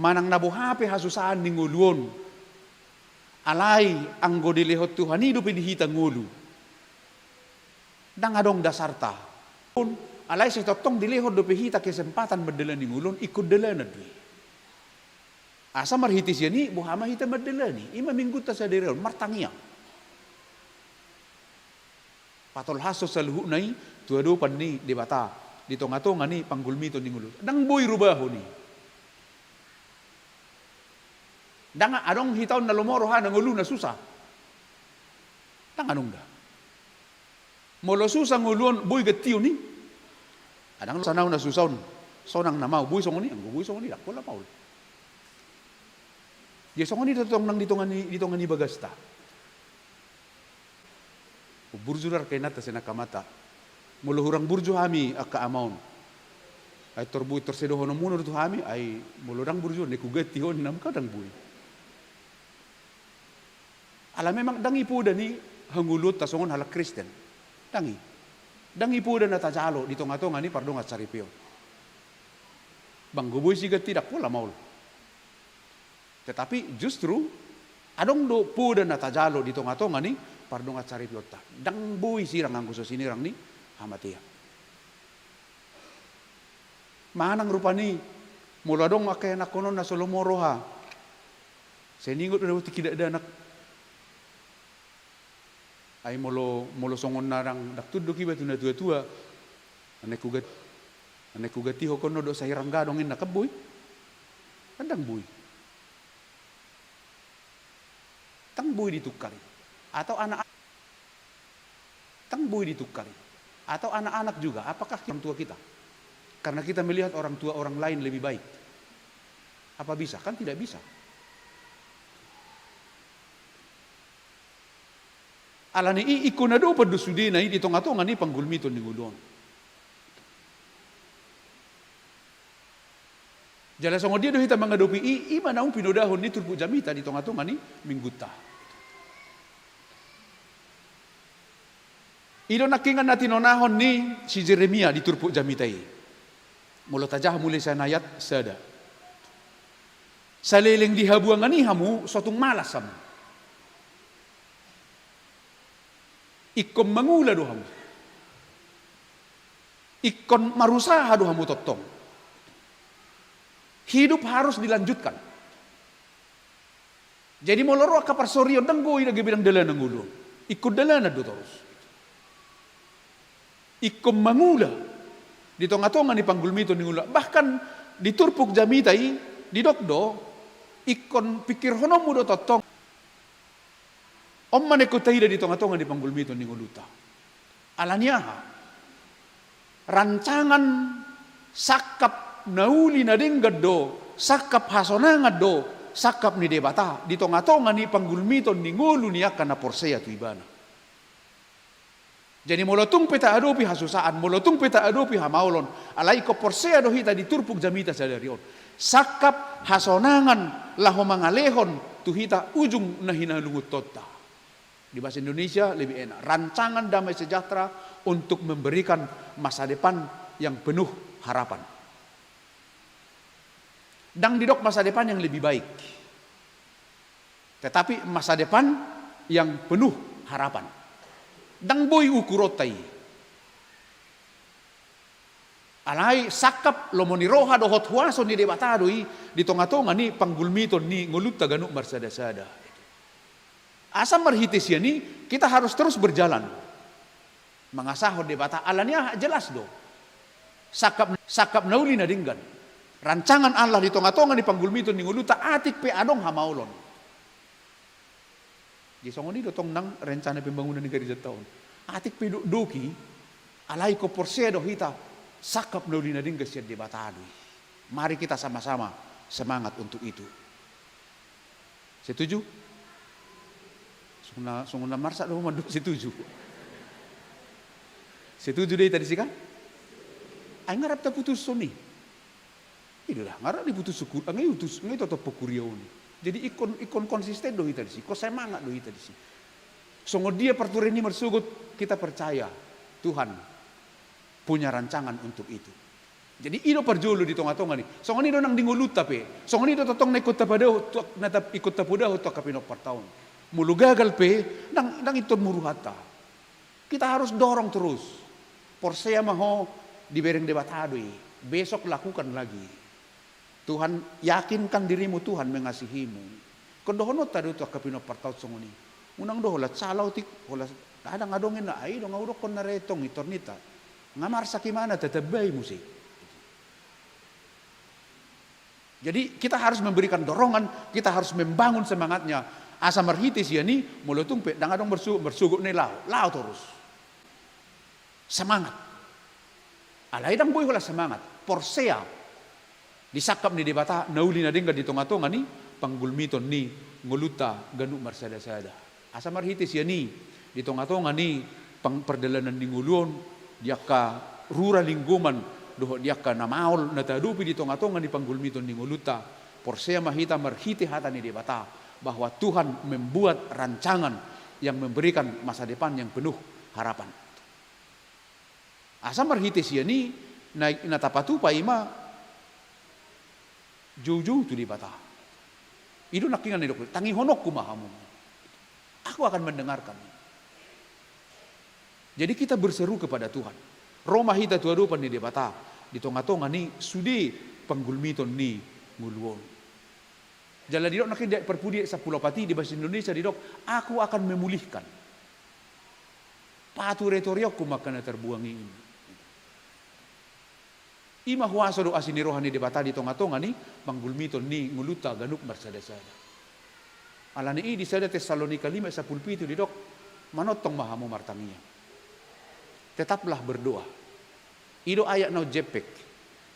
manang na boha pe hasusaan ni ngolu on, alai anggo dilehon Tuhan i dope di hita ngolu, ndang adong dasarta. Alai sai tongtong dilehon dope hita kesempatan mandalani ngolu on, ingkon dalanan do i. Asa marhite sian i boha ma hita mandalani, ima minggunta sadari on, martangiang. Patolhashon saluhutna i tu adopan ni Debata di tonga-tonga ni panggulmiton ni ngolu. Ndang boi rubahon i. Ndang adong hita on na lomo rohana ngoluna susah. Ndang adong da. Molo susah ngolu on boi gantion i. Ndang sonang na susah on, sonang nama on, boi songon i, anggo boi songon i ndang pola maol. Jadi songon i do tong nang di tonga ni, di tonga ni bagasta. Burju do angka inanta sian angka amanta. Molo hurang burju hami angka ama on, ai tor boi, tor sai dohononmuna do tu hami, ai molo ndang burju on, nunga huganti ho, ninna, angka ndang boi. Ala memang ndang i poda ni hangoluonta songon halak Kristen. Ndang i. Ndang i poda na tajalo di tonga-tonga ni pardongan saripeon. Ba anggo boi siganti ndang pola maol. Tetapi justru adong do poda na tajalo di tonga-tonga ni pardongan saripeonta. Ndang boi sirang anggo so sinirang ni hamatean. Manang rupani, molo adong angka ianakhononna so lomo roha, Sai ningot do na boti kidakdanak. Ai molo, molo songon na ndang, ndang tunduk iba tu na tua-tua. Naeng hugat-, naeng hugatihon ho do, sai ranggadong inna, kan boi? Kan ndang boi. Ndang boi ditukari. Atau anak, ndang boi ditukari. Atau anak-anak juga, apakah orang tua kita? Karena kita melihat orang tua orang lain lebih baik. Apa bisa? Kan tidak bisa. Alani i ingkon na dopan do sudena i di tonga-tonga ni panggulmiton ni ngolu on. Jala songon dia do hita mangadopi i, i ma naung pinodahon ni turpuk jamita di tonga-tonga ni minggunta. I do nangkiningan na tinonahon ni si Jeremia di turpuk jamita i. Molo tajaha mulai sian ayat sada. Saleleng di habuangan i hamu, so tung malas hamu. Ingkon mangula do hamu. Ingkon marusaha do hamu tongtong. Hidup harus dilanjutkan. Jadi molo ro angka parsorion, ndang boi do gabe ndang dalanan ngolu on. Ingkon dalanan do torus. Ingkon mangula di tonga-tonga ni panggulmiton ni ngolu. Bahkan di turpuk jamita i didok do, ingkon pingkirhononmu do tongtong. On ma na ingkon taida di tonga-tonga ni panggulmiton ni ngolunta. Alani aha? Rancangan sangkap na uli na denggan do, sangkap hasonangan do, sangkap ni Debata di tonga-tonga ni panggulmiton ni ngolu ni angka na porsea tu Ibana. Jadi molo tung pe taadopi hasusaan, molo tung pe taadopi hamaolon, alai ingkon porsea do hita di turpuk jamita sadari on. Sangkap hasonangan laho mangalehon tu hita ujung na hinalungunhonta. Di bahasa Indonesia lebih enak. Rancangan damai sejahtera untuk memberikan masa depan yang penuh harapan. Ndang didok masa depan yang lebih baik. Tetapi masa depan yang penuh harapan. Ndang boi ukuronta i. Alai sangkap lomo ni roha dohot huaso ni Debata do i di tonga-tonga ni panggulmiton ni ngolunta ganup marsada-sada. Asa marhite sian i, kita harus terus berjalan. Mangasahon Debata, alani aha? Jelas do. Sangkap, sangkap na uli na denggan. Rancangan Allah di tonga-tonga ni panggulmiton ni ngolunta, atik pe adong hamaolon. Jadi songon i do tong nang rencana pembangunan ni garejanta on. Atik pe dokdok i, alai ingkon porsea do hita, sangkap na uli na denggan sian Debata do i. Mari kita sama-sama semangat untuk itu. Setuju? Songon na, songon na marsak do mandok setuju. Setuju do hita disi kan? Ai nga rap taputushon i. I do da, nga rap diputushon ku-, nga i utus, nga i totop huria on i. Jadi ingkon, ingkon konsisten do hita disi, ingkon semangat do hita disi. Songon dia parture ni marsogot, kita percaya Tuhan punya rancangan untuk itu. Jadi i do parjolo di tonga-tonga ni. Songon i do nang di ngolunta pe. Songon i do tongtong na ingkon tapadao tu, na ta-, ingkon tapodahon tu angka pinomparta on. Molo gagal pe, ndang, ndang intor muru hata. Kita harus dorong terus. Porsea ma ho, dibereng Debata do i. Besok lakukan lagi. Tuhan, yakinkan dirimu, Tuhan mengasihimu. Ingkon dohononta do tu angka pinomparta on songon i. Unang do holan sala otik, holan ndang adong inna, ai do nga hudokkon na re tong intor ninta. Nga marsak imana, tatambai muse. Jadi kita harus memberikan dorongan, kita harus membangun semangatnya. Asa marhite sian i, molo tung pe ndang adong marso-, marsogot na i, laho, laho torus. Semangat. Alai ndang boi holan semangat. Porsea. Di sangkap ni Debata, na uli na denggan di tonga-tonga ni panggulmiton ni ngolunta ganup marsada-sada. Asa marhite sian i, di tonga-tonga ni pang-, pardalanan ni ngolu on, di angka rura linggoman, dohot di angka na maol, na taadopi di tonga-tonga ni panggulmiton ni ngolunta, porsea ma hita marhite hata ni Debata, bahwa Tuhan membuat rancangan yang memberikan masa depan yang penuh harapan. Asa marhite sian i, na, na tapatupa i ma joujou tu Debata. I do nangkiningan na nidok, tangihononku ma hamu. Aku akan mendengarkan. Jadi kita berseru kepada Tuhan. Ro ma hita tu adopan ni Debata di tonga-tonga ni sude panggulmiton ni ngolu on. Jala didok nangkin di ayat parpudi, ayat sampulu opat i, di bahasa Indonesia didok, "Aku akan memulihkan pature-tureonku ma angka na terbuang i." I ma huaso dohot asi ni roha ni Debata di tonga-tonga ni panggulmiton ni ngolunta ganup marsada-sada. Alani i di sada Tesalonika lima sampulu pitu didok, "Manongtong ma hamu martangiang. Tetaplah berdoa." I do ayat na on jempek.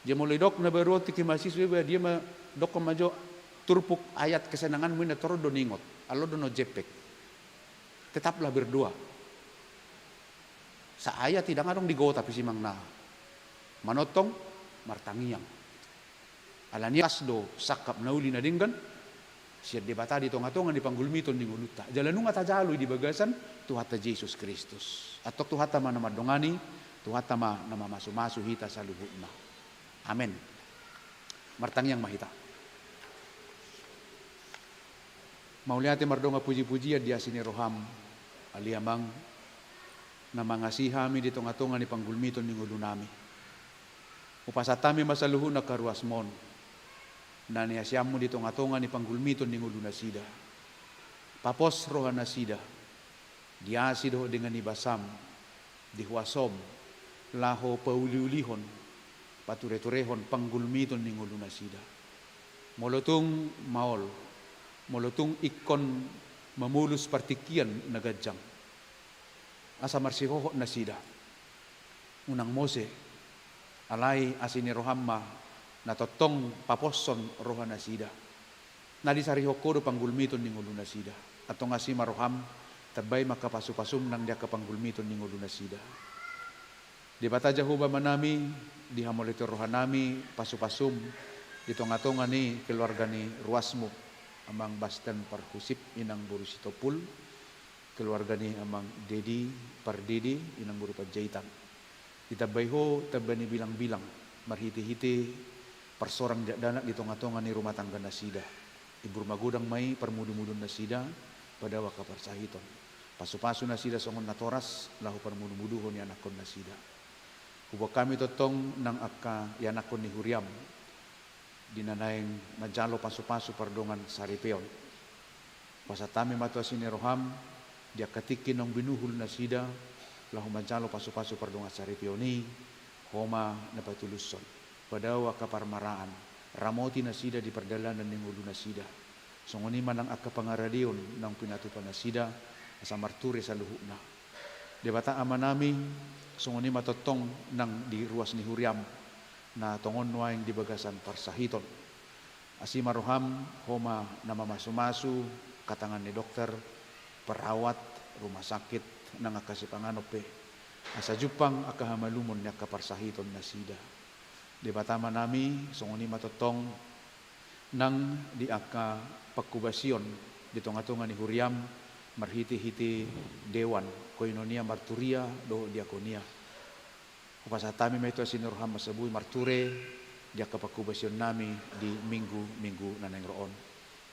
Jadi molo didok na baru on tingki mahasiswa iba, dia ma dokkon ma jo turpuk ayat kesenanganmu i na torop do niingot. Alai on do na on jempek. Tetaplah berdoa. Saayat i ndang adong digotap i simanna. Manongtong martangiang. Alani i tangkas do sangkap na uli na denggan sian Debata di tonga-tonga ni panggulmiton ni ngolunta. Jala nunga tajalo i di bagasan Tuhanta Jesus Kristus. Antong Tuhanta ma na mandongani, Tuhanta ma na mamasu-masu hita saluhutna. Amen. Martangiang ma hita. Mauliate mardongan puji-pujian di asi ni roham, ale Amang, na mangasihi hami di tonga-tonga ni panggulmiton ni ngolunami. Hupasahat hami ma saluhutna angka ruasmon, na niasianmu di tonga-tonga ni panggulmiton ni ngolunasida. Papos rohanasida, di asi dohot denggan ni basam, di huasom, laho pauli-ulihon, pature-turehon panggulmiton ni ngolunasida. Molo tung maol, molo tung ingkon mamolus partingkian na ganjang, asa marsihohot nasida, unang mose, alai asi ni roham ma na tongtong paposhon rohanasida. Na disarihon ho do panggulmiton ni ngolunasida. Antong asi ma roham, tambai ma angka pasu-pasum nang di angka panggulmiton ni ngolunasida. Debata Jahowa Amanami, dihamauliatehon rohanami pasu-pasum di tonga-tonga ni keluarga ni ruasmu, Amang Basten Parhusip, Inang boru Sitompul, keluarga ni Amang Dedi Pardede, Inang boru Panjaitan. Ditambai ho tamba ni bilang-bilang marhite-hite parsorang dakdanak di tonga-tonga ni rumah tangga nasida. Imbur magodang ma i parmudu-mudu nasida, padao angka parsahiton. Pasu-pasu nasida songon natoras laho parmudu-muduhon ianakhon nasida. Huboan hami tongtong nang angka ianakhon ni huriam di na naeng manjalo pasu-pasu pardongan saripeon. Pasahat hami ma tu asi ni roham, di angka tingki naung binuhul nasida laho manjalo pasu-pasu pardongan saripeon i, ho ma na patulushon. Padao angka parmaraan, ramoti nasida di pardalanan ni ngolunasida. Songon i ma nang angka pangaradeon naung pinatupa nasida, asa marture saluhutna. Debata Amanami, songon i ma tongtong nang di ruas ni huriam, na tongon nuaeng di bagasan parsahiton. Asi ma roham, ho ma na mamasu-masu, angka tangan ni dokter, perawat, rumah sakit, nang angka sipanganon pe. Asa jumpang angka hamalumon ni angka parsahiton nasida. Debata Amanami, songon i ma tongtong nang di angka pangkobasion di tonga-tonga ni huriam, marhite-hite dewan, koinonia, marturia dohot diakonia. Hupasahat hami ma i tu asi ni roham, asa boi marture di angka pangkobasion nami di minggu-minggu na naeng ro on.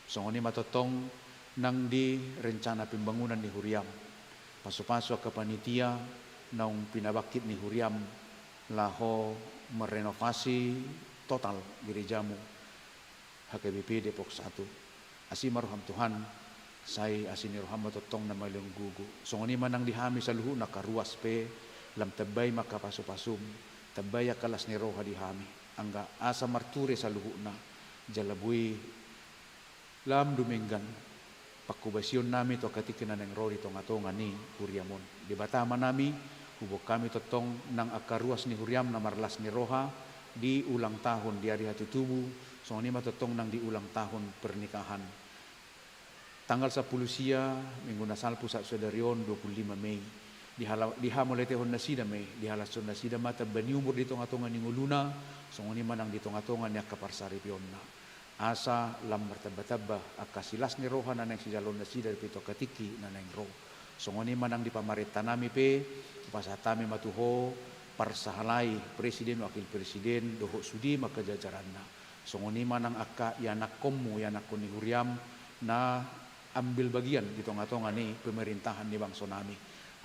Songon i ma tongtong nang di rencana pembangunan ni huriam. Pasu-pasu angka panitia naung pinabangkit ni huriam laho merenovasi total gerejamu, H K B P Depok satu. Asi ma roham Tuhan, sai asi ni roham ma tongtong na maleon gogo. Songon i ma nang di hami saluhutna angka ruas pe, lam tambai ma angka pasu-pasum, tambai angka las ni roha di hami. Anggo asa marture saluhutna, jala boi lam dumenggan pangkobasion nami tu angka tingki na naeng ro di tonga-tonga ni huriam on. Debata Amanami, huboan hami tongtong nang angka ruas ni huriam na marlas ni roha di ulang tahun, di ari hatutubu, songon i ma tongtong nang di ulang tahun pernikahan. Tanggal sampulu sia, minggu na salpu sahat sadari on, dua pulu lima Mei. Dihala-, dihamauliatehon nasida ma i, dihalashon nasida ma tamba ni umur di tonga-tonga ni ngoluna, songon i ma nang di tonga-tonga ni angka parsaripeonna. Asa lam martamba-tamba angka silas ni roha na naeng sijaloon nasida dope tu angka tingki na naeng ro. Songon i ma nang di pamarenta nami pe, hupasahat hami ma tu ho, parsahalai presiden, wakil presiden, dohot sude ma angka jajaranna. Songon i ma nang angka ianakhonmu, ianakhon ni huriam, na ambil bagian di tonga-tonga ni pemerintahan ni bangso nami.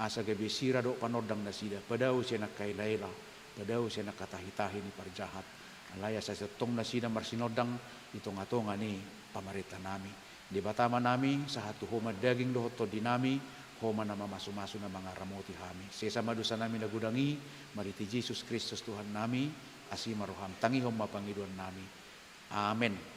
Asa gabe sira dohot panondang nasida, padao sian angka ela-ela, padao sian angka tahi-tahi ni parjahat. Alai asa tongtong nasida marsinondang di tonga-tonga ni pamarenta nami. Debata Ama nami, sahat tu Ho ma daging dohot tondi nami, Ho ma na mamasu-masu na mangaramoti hami. Sesa ma dosa nami na godang i, marhite Jesus Kristus Tuhan nami, asi ma roham, tangihon ma pangidoan nami. Amen.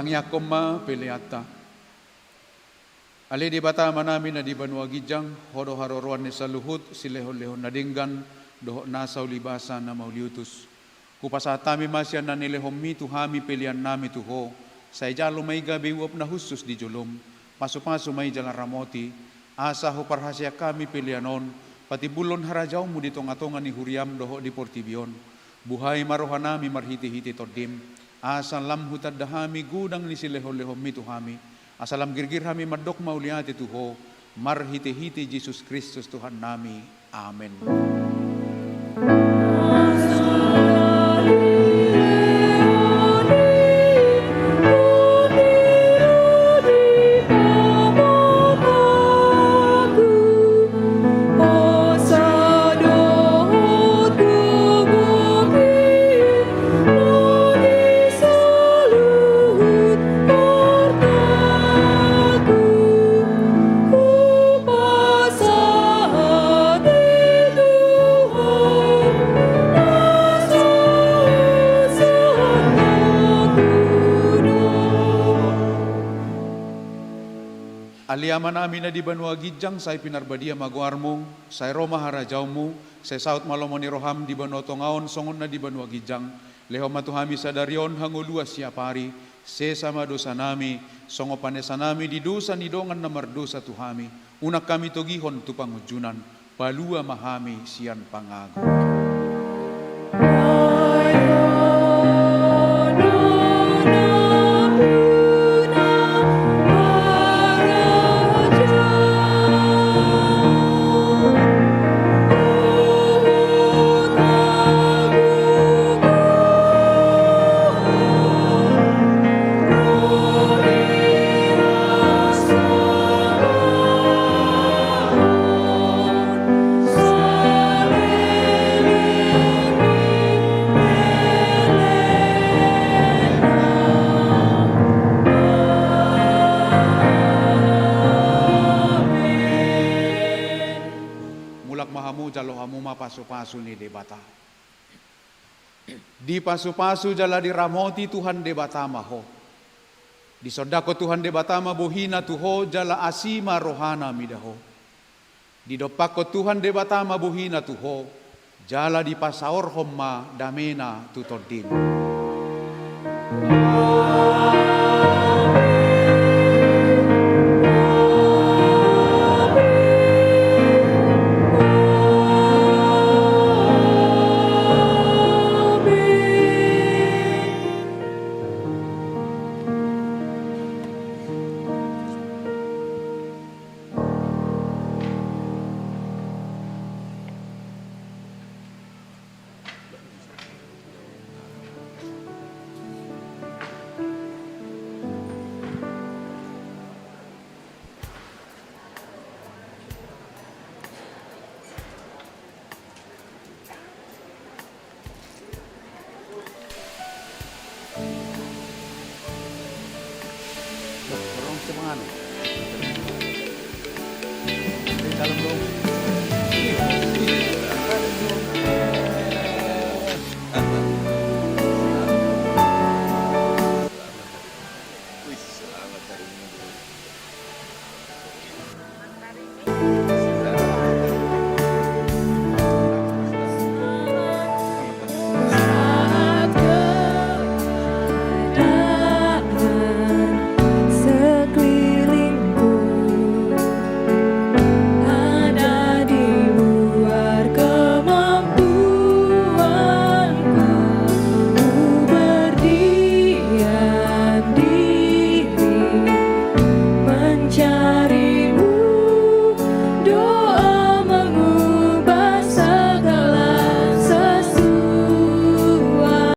Tangiangkon ma peleanta. Ale Debata Amanami na di banua ginjang, Ho do haroroan ni saluhut silehonlehon na denggan dohot nasa ulibasa na mauliutus. Hupasahat hami ma sian na nilehonMi tu hami peleannami tu Ho. Sai jalo ma i gabe uap na hushus di joloM. Pasupasu ma i jala ramoti, asa huparhaseang hami pelean on patimbulhon harajaonMu di tongatonga ni huriaM dohot di portibi on. Buhai ma rohanami marhitehite TondiM, asa lam hutanda hami godang ni silehonlehonMi tu hami, asa lam girgir hami mandok mauliate tu Ho, marhitehite Jesus Kristus Tuhannami. Amen. Ale Amanami na di banua ginjang, sai pinarbadia ma goarMu, sai ro ma harajaonMu, sai saut ma lomo ni rohaM di banua tonga on songon na di banua ginjang. Lehon ma tu hami sadari on hangoluan siapari, sesa ma dosanami, songon panesanami di dosa ni dongan na mardosa tu hami. Unang hami togihon tu pangunjunan, palua ma hami sian pangago. Mulak ma hamu, jalo hamu ma pasupasu ni Debata. Dipasupasu jala diramoti Tuhan Debata ma ho. Disondangkon Tuhan Debata ma bohiNa tu ho jala asi ma rohaNa mida ho. Didompakkon Tuhan Debata ma bohiNa tu ho, jala dipasaorhon ma dameNa tu tondim.